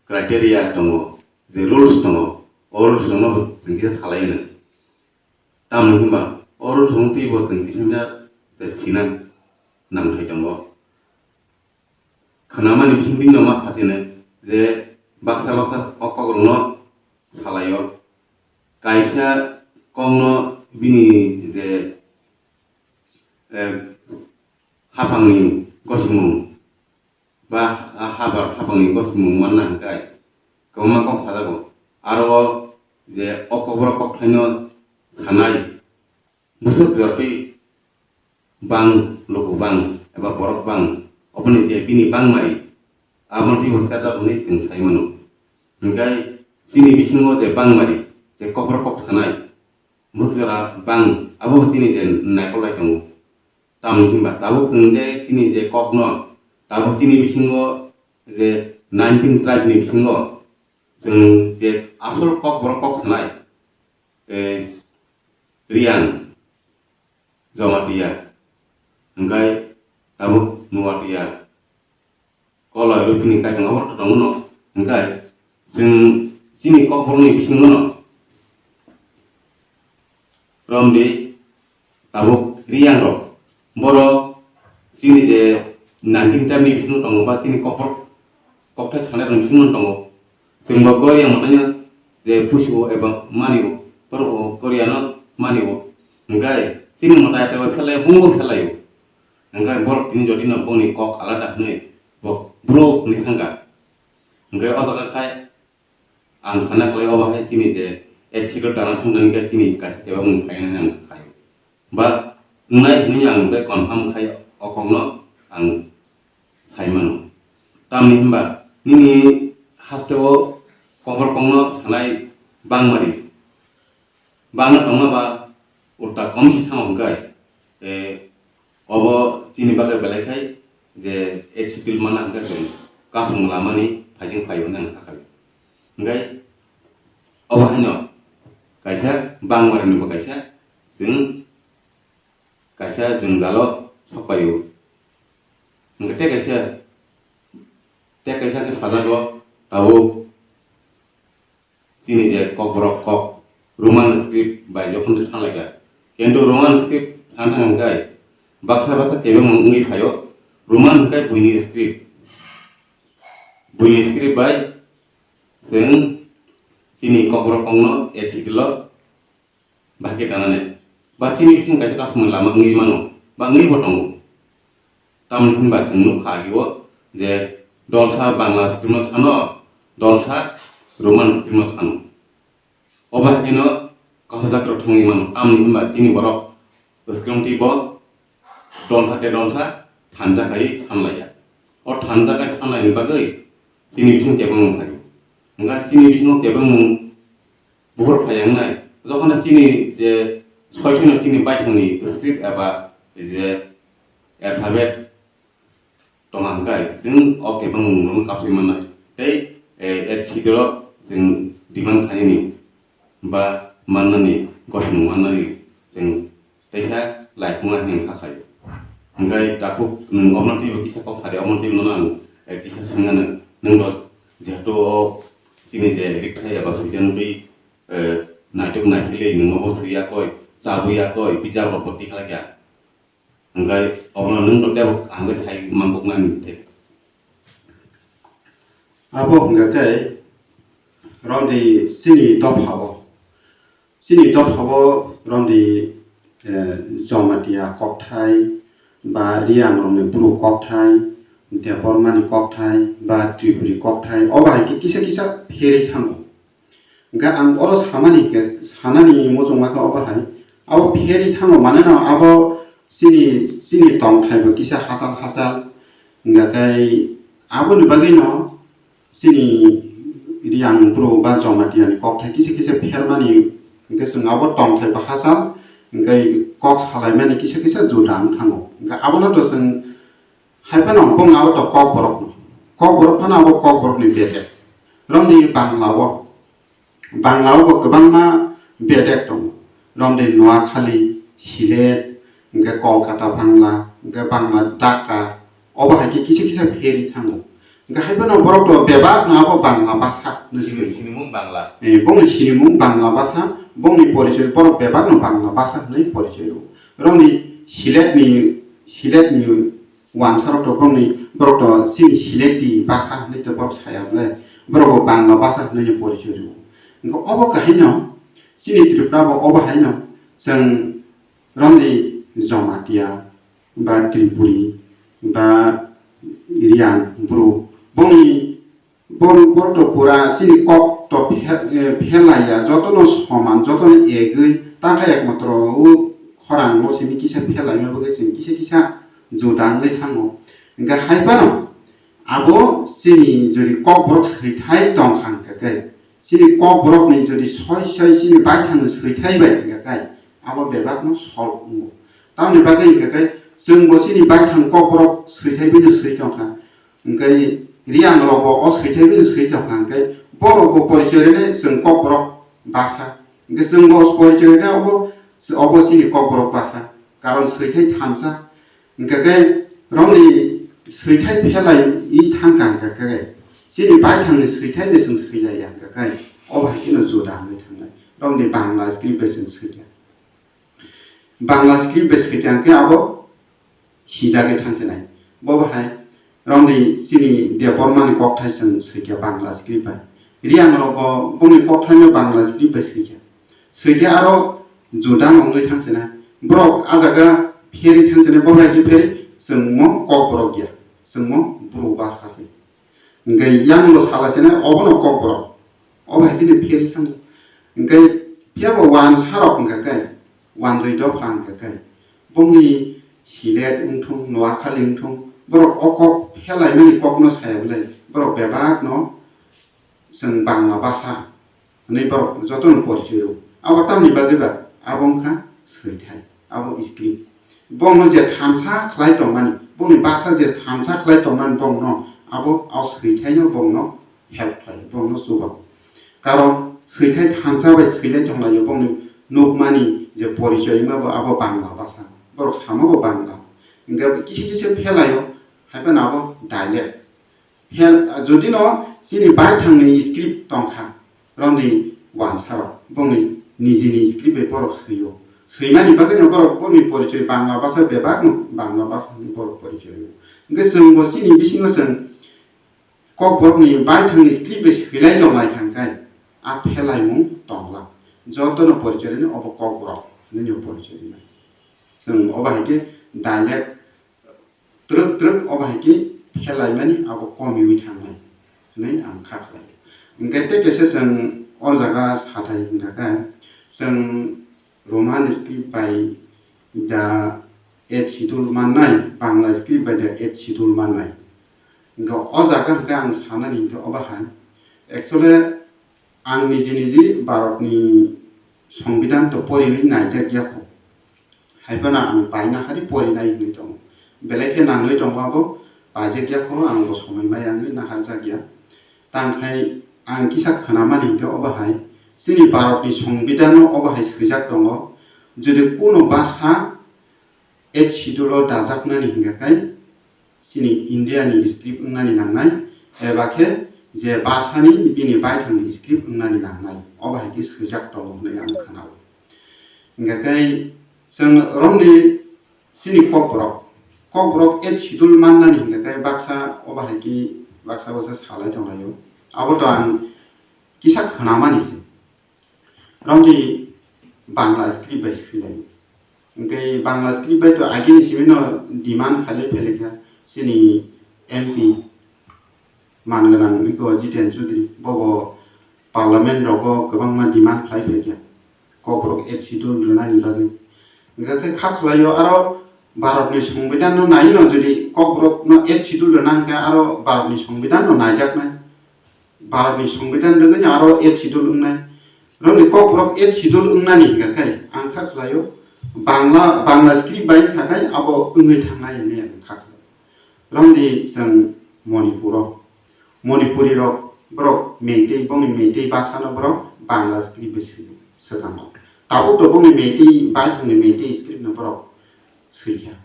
criteria tongo, je rules tongo, o rules rokno chwng kisa salai hwno. Tamoni hwnba o rules rokno twibo chwng kisa kisa je sina nangthai tongo. Khwnamani bisingtwi no ma sa tini je baksa baksa o kokrokno salaio. Kaisa kokno bini je, eh, haphangni gosimung ba a habar haphangni gosimung manna hwnkhe kwbangma kok sajago. Aro je o kokborok kokthaino sanai, bwswk jortwi bang, luku bang, eba borok bang, oboni je bini bangmai, aboni twibo serjak hwnwi chwng sai mano. Hwnkhe chini bisingo je bangmai, je kokborok kok sanai, bwswk jora bang, abo chini je naikolnai tongo. Tamoni hinba tabuk chwng je chini je kokno, tabuk chini bisingo je nineteen tribe ni bisingo chwng je asol kokborok kok sanai, eh, Riang, Jamatia, hingkai tabuk Nuatia, Koloi, Rupini, Kaitong, abo to tongo no, hingkai chwng chini kokborokni bisingo no romdi tabuk Riang rok, borok chini je nineteen ten ni bisingo tongo ba chini kokborok kokthai sanai rok bisingo tongo. Chwng bo Korea mwtaino je pusi o eba mani o, borok bo Korea no mani o. Hingkai chini mwtai tei bai phelai o, bungbo phelai o. Hingkai borok tini jodi no boni kok alada hwnwi bo bro hwnwi thangkha. Hingkai o jaga khai ang sana khlai obo hai chini je accident dana thangkha hingkai chini kaisa kebamung phaina ang khai. Ba wngnai hwnwi ang bai confirm khai o kokno ang sai mano. Tamni hwnba nini hasteo kokborok kokno sanai bangmari. Bangna tongma ba ulta komsi thango hwnkhe, eh, obo chini bagwi belai khai je accident mana hwnkhe chwng kasung lamani phaijing phaio hwnwi ang sakha. Hwnkhe obo haino kaisa bangmari ni bo kaisa chwng kaisa jwngjalo sokpaio. Hwnkhe tei kaisa, tei kaisa khe sajago tabuk chini je kokborok kok Roman script bai jokhon tei sanlaikha. Kintu Roman script sana hwnkhe baksa baksa kebengmung wngwi phaio. Roman hwnkhe buini script. Buini script bai chwng chini kokborok kokno accident o bahai khe tanani ba chini bising kaisa kasumani lama wngwi mano ba wngwi bo tongo. Tamoni hwnba chwng nukha agio je dolsa Bangla script no sano, dolsa Roman script no sano. Obo hai kheno kahajak rok thangwi mano. Tamoni hwnba chini borok bwswkangtwi bo dolsa tei dolsa thansa khai samlaiya. O thansa khai samlaini bagwi chini bising kebengmung phaio. Hwnkhe chini bisingo kebengmung buphur phaiya wngnai. Jokhon chini je soisano chini baithangni script eba je alphabet tongma hwnkhe chwng o kebengmung no kapsui mannai. Tei, eh, accident o chwng demand khainani ba mannani, gosomung mannani chwng teisa laipungna hinwi kha khaio. Hwnkhe takhuk nwng omono twibo kisa kok sadi, omono twibo nono ang, eh, kisa swngna nwng, nwng rok jehetu o chini je rikthai eba swijagwi, eh, naitok naiphilwi nwng obo swi yakoi, chabwi yakoi, bijap rokbo tikhlai kha. Hwnkhe obono nwng rok teibo kaham khe sai mangkuknani tei. Abo hwnkhe khe romdi chini dophao, chini dophao romdi, eh, Jamatia kokthai ba Riang rokni bru kokthai, Debbarmani kokthai ba Tripuri kokthai, obo hai khe kisa kisa pherwi thango. Hwnkhe ang oro samani hwnkhe, sanani muchungma khe obo hai, abo pherwi thango, maneno abo chini, chini tongthaibo kisa hachal hachal, hwnkhe tei aboni bagwino chini Riang bru ba Jamatia ni kokthai kisa kisa phermani hwnkhe chwng abo tongthaibo hachal, hwnkhe kok salaimani kisa kisa juda wng thango. Hwnkhe abono to chwng Hai phano bongni abo to kokborok, kokborok phano abo kokborokni bedek. Romni Bangla o, Bangla o bo kwbangma bedek tongo. Romni Noakhali, Sylhet, hwnkhe Kolkata Bangla, hwnkhe Bangla Dhaka, obo hai khe kisa kisa pherwi thango. Hwnkhe hai phano borok to bebak no abo Bangla basa hinwi Sini, sinimung Bangla. Eh, bongni sinimung Bangla basa, bongni porichoi borok bebak no Bangla basa hinwi porichoi rwo. Romni Sylhet ni, Sylhet ni Wansarok to borokni, borok to chini Sylheti basa hinwi to borok saya hwnle, borok bo Bangla basa hinwi no porichoi rwo. Hwnkhe obo kahaino chini Tripura bo obo haino chwng romni Jamatia ba Tripuri ba Riang bru bongni Borok, borok to pura chini kok to phe-, eh, phelaiya, jotono soman, jotono egwi, ta khe ekmatro o khorang o simi kisa phelaima bagwi chwng kisa kisa juda wngwi thango. Hwnkhe hai phano abo chini jodi kokborok swithai tong kha hwnkhe khe, chini kokborokni jodi soi soi chini baithangni swithai bai hwnkhe khe, abo bebakno solve wngo. Tamoni bagwi hwnkhe khe, chwngbo chini baithang kokborok swithai bini swi tong kha. Hwnkhe Riang rok bo o swithai bini swi tong kha, hwnkhe borok bo porichoi rwle chwng kokborok basa, Hwnkhe chwng bo porichoi khe obo, obo chini Kokborok basa. Karon swithai thansa. Hwnkhe khe romni swithai phelai i thangkha hwnkhe khe chini baithangni swithai bai chwng swilaiya hwnkhe khe obo hai kheno juda wngwi thangnai. Romni Bangla script bai chwng swikha. Bangla script bai swikha hwnkhe abo hijagwi thangsinai. Bo bahai romni chini Debbarmani kokthai chwng swikha Bangla script bai. Riyangrokbo bongni kokthaino Bangla script bai swikha. Swikha aro juda wngwi thangsinai. Borok a jaga pheri thangsinai, bo hai khe pheri chwngmo Kokborok ya. Chwngmo buru basa se. Hwnkhe yang bo sala sene obono Kokborok. Obo hai kheno phiyari thango. Hwnkhe phiyabo wansarok hwnkha khe, wanjwi dopha hwnkha khe, bongni Silet wngthung, Noakhali wngthung, borok o kok phelaimani kokno saya belai, borok bebakno chwng Bangla basa hwnwi borok jotono porichoi rwo. Abo tamni bagwi ba? Abo wngkha swithai, abo script. Bongno je thansa khlai tongmani, bongni basa je thansa khlai tongmani, bongno abo o swithaino bongno help khlai, bongno chubago. Karon swithai thansa bai swilai tonglaio, bongni nukmani je porichoi wngmabo abo Bangla basa, borok samabo Bangla. Hwnkhe kisa kisa phelaio, haiphano abo dialect. Phel-, jodi no chini baithangni script tongkha, romni wansarok, bongni nijini script bai borok swio. Swimani bagwino borok bongni porichoi Bangla basa bebakno Bangla basa hwnwi borok porichoi rwo. Hwnkhe chwngbo chini bisingo chwng Kokborokni baithangni script bai swilai tonglai thangkhe a phelaimung tongla. Jotono porichoi rwni obo Kokborok hwnwi porichoi rwnai. Chwng obo hai khe dialect twrwk twrwk obo hai khe phelaimani abo komiwi thangnai hwnwi ang kha khlai. Hwnkhe tei kaisa chwng o jaga sathai hwnkha khe, chwng Roman script bai the eighth schedule mannai, Bangla script bai the eighth schedule mannai. Hwnkhe o jaga hwnkhe ang sanani hwnkhe obo hai, actually ang niji niji Bharatni Songbidan to porinwi naijak ya kho. Haiphano ang paina hari porinai hwnwi tongo. Belai khe nangwi tongo abo, paijak ya kho, ang bo somoi maya wngwi naharjak ya. Tangkhai ang kisa khnamani hwnkhe obo hai, chini Bharatni Songbidan-o obo hai swijak tongo, jodi kuno basa eighth schedule-o dajaknani hwnkhe kai, chini India ni script wngnani nangnai, eba khe je bwsani bini baithangni script wngnani nangnai, obo hai khe swijak tongo hwnwi ang khna-o. Hingkha khe chwng romni chini kokborok, kokborok eighth schedule mannani hingkha khe baksa obo hai khe baksa baksa salai tonglaio. Abo to ang kisa khnamani se. Romni Bangla script bai swilai. Hingke Bangla script bai to agini simi no demand khailai phailai kha chini M P man gwnang iko Jiten Chaudhary, bobo parliament rogo kwbangma demand khlai phaikha kokborok eighth schedule rwnani bagwi. Hingke khe kha khlaio aro Bharatni Songbidan no nai no jodi kokborok no eighth schedule rwna hingke aro Bharatni Songbidan no naijaknai. Bharatni Songbidan rwgwino aro eighth schedule wngnai. Romni kokborok eighth schedule wngnani hingkha khe ang kha khlaio Bangla, Bangla script bai wngkha khe abo wngwi thangnai hinwi ang kha khlaio. Romni chwng Manipuro, Manipuri rok borok Meitei, bongni Meitei bwsano borok Bangla script bai swio, swkango. Tabuk to bongni Meitei, baithangni Meitei script no borok swikha.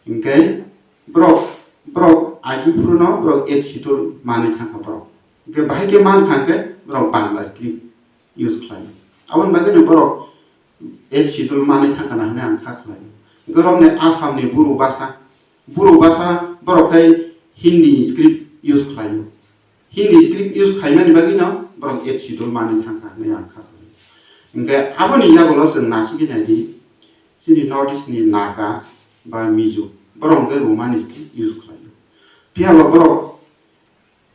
Hingke borok, borok agi phuru no borok eighth schedule manwi thangkha borok. Hingke bahai khe man thangkhe borok Bangla script use khlai. Aboni bagwi no borok eighth schedule manwi thangkha na hinwi ang kha khlai. Hingke borokni Assam ni Buru basa, Buru basa borok khai Hindi script use khlai. Hindi script use khaimani bagwino borok eighth schedule manwi thangkha hinwi ang kha khlai. Hingke aboni yagulo chwng nasigwi naidi, chini North East ni Naga ba Mizo, borok hingke Roman script use khlaio. Phiyaba borok,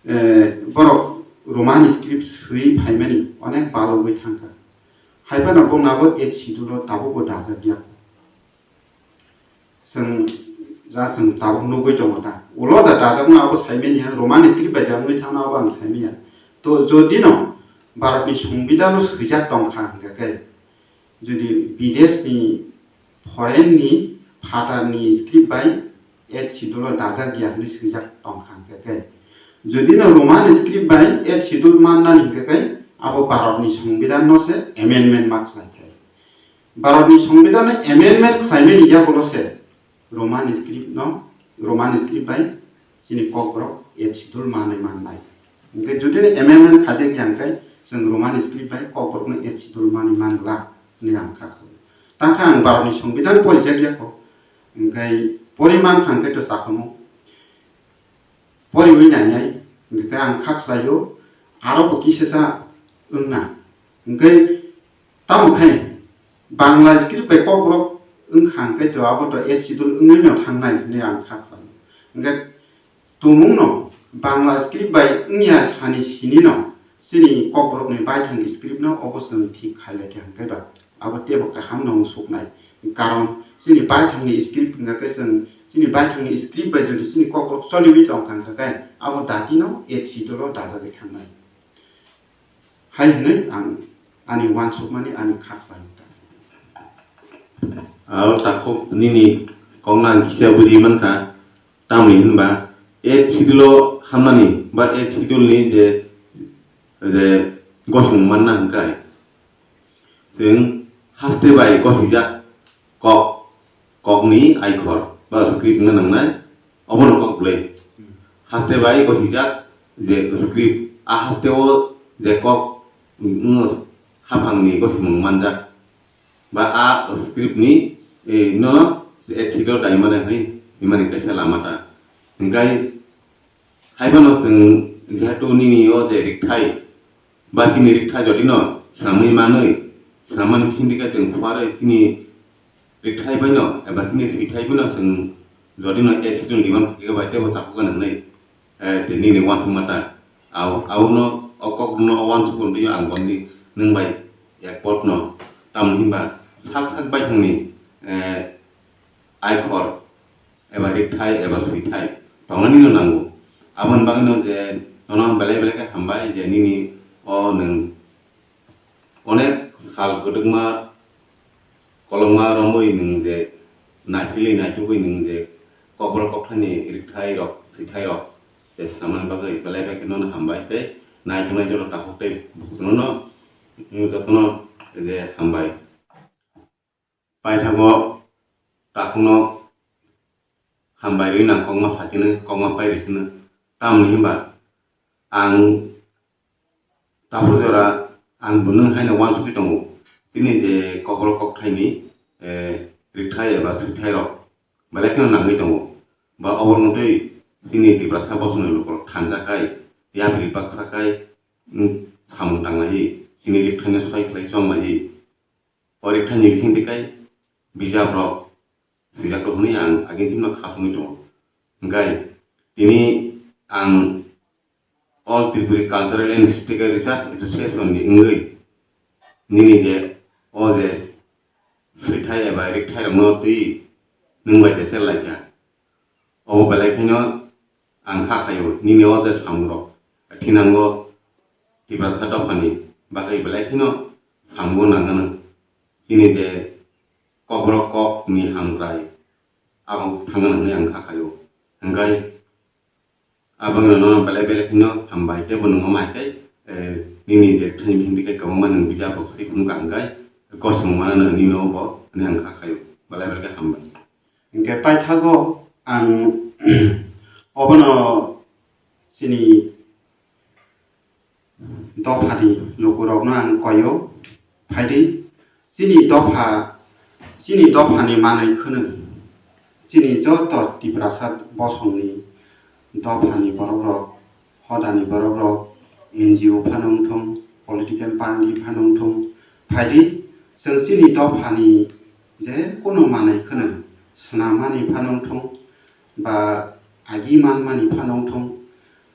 eh, borok Roman script swi phaimani onek balogwi thangkha. Haiphano bongni abo eighth schedule o tabukbo dajak ya. Chwng ja chwng tabuk nugwi tongo ta. Ulo da dajakno abo saimanya, Romani script bai da wngwi thangno abo ang saimanya. To jodi no Bharatni Songbidan no swijak tongkha hingkha khe, jodi bideshni, foreign ni, phatar ni script bai eighth schedule o dajak ya hinwi swijak tongkha hingkha khe, jodi no Romani script bai eighth schedule mannani hingkha khe, abo Bharatni Songbidanno se amendment ma khlai khe. Bharatni Songbidanno amendment khlaimani yagulo se Roman script no, Roman script bai chini Kokborok Eighth Schedule manwi mannai. Hwnkhe jodi amendment khajak ya hwnkhe chwng Roman script bai Kokborokno Eighth Schedule manwi mangla hwnwi ang kha khlaio. Tangkha ang Bharatni Songbidan porijak ya kho, hwnkhe poriman thang khe to chakhomo. Poriwi nainai, hwnkhe ang kha khlaio, aro bo kisasa wngna. Hwnkhe tamo khe Bangla script bai Kokborok wngkha hwnkhe to abo to Eighth Schedule wngwi no thangnai hwnwi ang kha khlaio. Hwnkhe tumungno Bangla script bai wngya sani sinino chini Kokborokni baithang script no obo chwng thik khailai kha hwnkhe ba abo teibo kaham no wng suknai. Karon chini baithangni script hwnkha khe chwng chini baithangni script bai jodi chini Kokborok choliwi tongkha hwnkha khe abo datino Eighth Schedule o dajagwi thangnai. Hai hwnwi ang ani uansukmani ani kha khlaio ta. Aro takhuk nini kokno ang kisa budi mankha, tamni hinba Eighth Schedule o hamnani ba Eighth Schedule ni je, je gosong manna hwnkhe chwng haste bai gosijak kok, kokni aikhor ba script wngna nangnai, obono kok bwlwi. Haste bai gosijak je script, a haste o je kok, mm, haphangni gosimung manjak ba a script ni, eh, no, eh, script o daimani hwnwi himani kaisa lama ta. Hwnkhe haiphano chwng jehetu nini o je rikthai, ba chini rikthai jodi no swnamwi manwi, swnamani bisingtwi khe chwng phuarwi chini rikthai bai no eba chini swithai bai no chwng jodi no accident rima khe bai teibo chakhugan hwnwi, eh, tei nini uansukma ta. Au, au no o kok no o uansukma twi ang bondi nwng bai ekpot no. Tamni hinba sak sak bai thangni, eh, aikhor eba rikthai eba swithai tongnani no nango. Aboni bagwi no je nono belai belai khe hambai je nini o nwng onek sal kwdwkma kolokma romwi nwng je naipilwi naitugwi nwng je kokborok kokthaini rikthai rok swithai rok je swnamnani bagwi belai belai khe nono hambai tei naituknai joto takhuk tei bukhukno no nwng jotono je hambai. Paithago takhukno hambai rwi nang kokma phaichino, kokma pai rwchino. Tamoni hinba ang tabuk jora ang bo nwng haino uansugwi tongo. Chini je kokborok kokthaini, eh, rikthai eba swithairok belai kheno nangwi tongo. Ba oborok twi chini Tiprasa bosongni lukurok thanjakhai, yapri baksakhai, mm, samung tanglaiwi, chini rikthaino soi khlai chonglaiwi. O rikthaini bisingtwi kai bijaprok swijak rok hwnwi ang agini simi no khasungwi tongo. Hwnkhe tini ang All Tripuri Cultural and Historical Research Association ni wngwi nini je o je swithai eba rikthairokno twi nwng bai teser lai kha. Obo belai kheno ang kha khaio, nini o je samungrok thinango Tiprasa dophani bagwi belai kheno samungo nangano. Chini je kokborok kokni hamkrai abo thangna hwnwi ang kha khaio. Hwnkhe aboni nono belai belai kheno hambai tei bo nwngo mai khe, eh, nini je thani bisingtwi khe kwbangma nwng bijapok se phunukha hwnkhe kosong mano nini obo hwnwi ang kha khaio. Belai belai khe hambai. Hwnkhe paithago ang obono chini dophani lukurokno ang koio, phaidi chini dopha, chini dophani manwi khwnwi chini joto Tiprasa bosongni dophani borokrok, hodani borokrok, N G O phano wngthung, political party phano wngthung, phaidi chwng chini dophani je kono manwi khwnwi swnammani phano wngthung, ba agi manmani phano wngthung,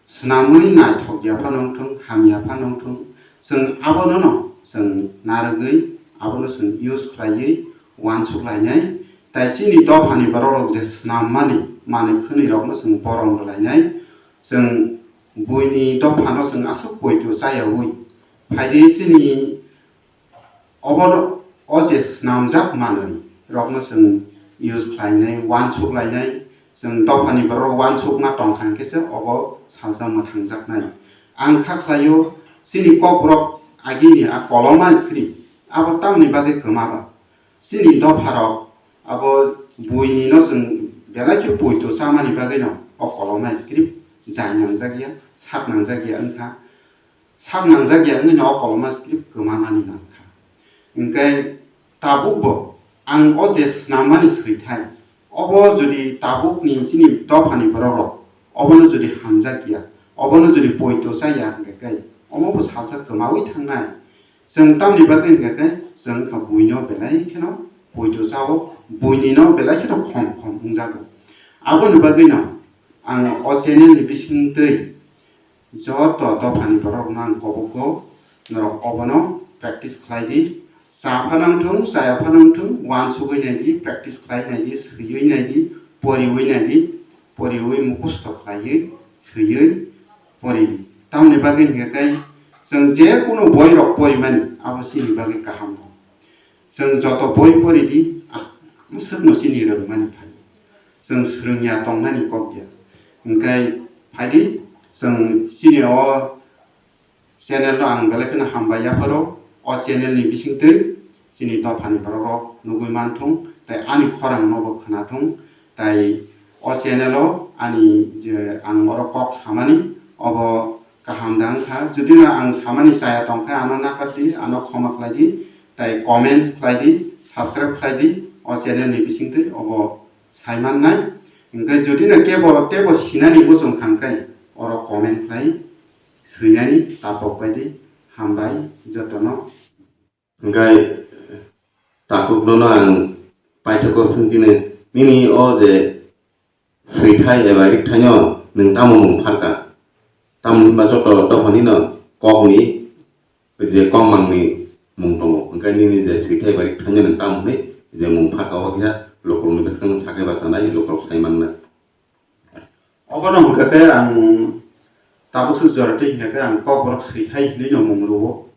swnamwi naithok ya phano wngthung, hamya phano wngthung, chwng abono no chwng narwgwi, abono chwng use khlaiwi uansuk lainai, tai chini dophani borokrok je swnammani manwi khwnwi rokno chwng borom rwlainai, chwng buini dophano chwng aswk poito chayaui phaidi chini Obo o je swnamjak manwi rokno chwng use khlainai, uansuk lainai, chwng dophani borok uansukma tongkha hwnkhe se obo salsa mwthangjaknai. Ang kha khlaio, chini kokborok Agini a koloma script abo tamni bagwi kwma ba? Chini dopharok abo buini no chwng belai khe poito chamani bagwi no o koloma script jai nangjak ya, sak nangjak ya wngkha. Sak nangjak ya wngwi no o koloma script kwma nani nangkha. Hwnkhe tabuk bo ang o je swnam mani swithai, obo jodi tabuk ni chini dopha ni borok rok obono jodi hamjak ya, obono jodi poito cha ya hwnkhe khe omo bo salsa kwmawi thangnai. Chwng tamni bagwi hwnkhe khe chwng wngkha buino belai kheno poito chao, buini no belai kheno khom khom wngjago. Aboni bagwi no ang o channel ni bisingtwi joto dophani borok no ang kobogo, norok obono practice khlai di. Cha phano wngthung, chaya phano wngthung, uansugwi nai di, practice khlai nai di, swiwi nai di, poriwi nai di, poriwi mukhusto khlaiwi, swiwi, pori di. Tamoni bagwi hwnkhe tei chwng je kunu boi rok porimani abo chini bagwi kaham rok. Chwng joto boi pori di, ah, swkno chini rwngmani phai. Chwng swrwngya tongnani kok ya. Hwnkhe phai di, chwng chini o channel no ang belai kheno hambai yapharo. O channel ni bisingtwi chini dophani borok rok nugwi manthung, tei ani khorang no bo khwnathung, tei o channel o ani je ang oro kok samani obo kaham da wngkha. Jodi no ang samani chaya tongkha, ano nakardi, ano khoma khlaidi, tei comment khlaidi, subscribe khlaidi, o channel ni bisingtwi obo saimannai. Hwnkhe jodi no kebo tebo sinani muchung kha hwnkhe oro comment khlai swinani tapok baidi. Hambai jotono. Hwnkhe takhukno no ang paithago swngchini, nini o je swithai eba rikthaino nwng tamo mung pharka? Tamo hinba joto dophani no kokni je kokmangni mung tongo, hwnkhe nini je swithai eba rikthaino nwng tamo hwnwi je mung pharka o khe lukurokni bwskango sakhai bachanai, lukurok sai mannai. Obono hwnkha khe ang tabuk swk jora twi hwnkha khe ang kokborok swithai hinwi no mung rwo.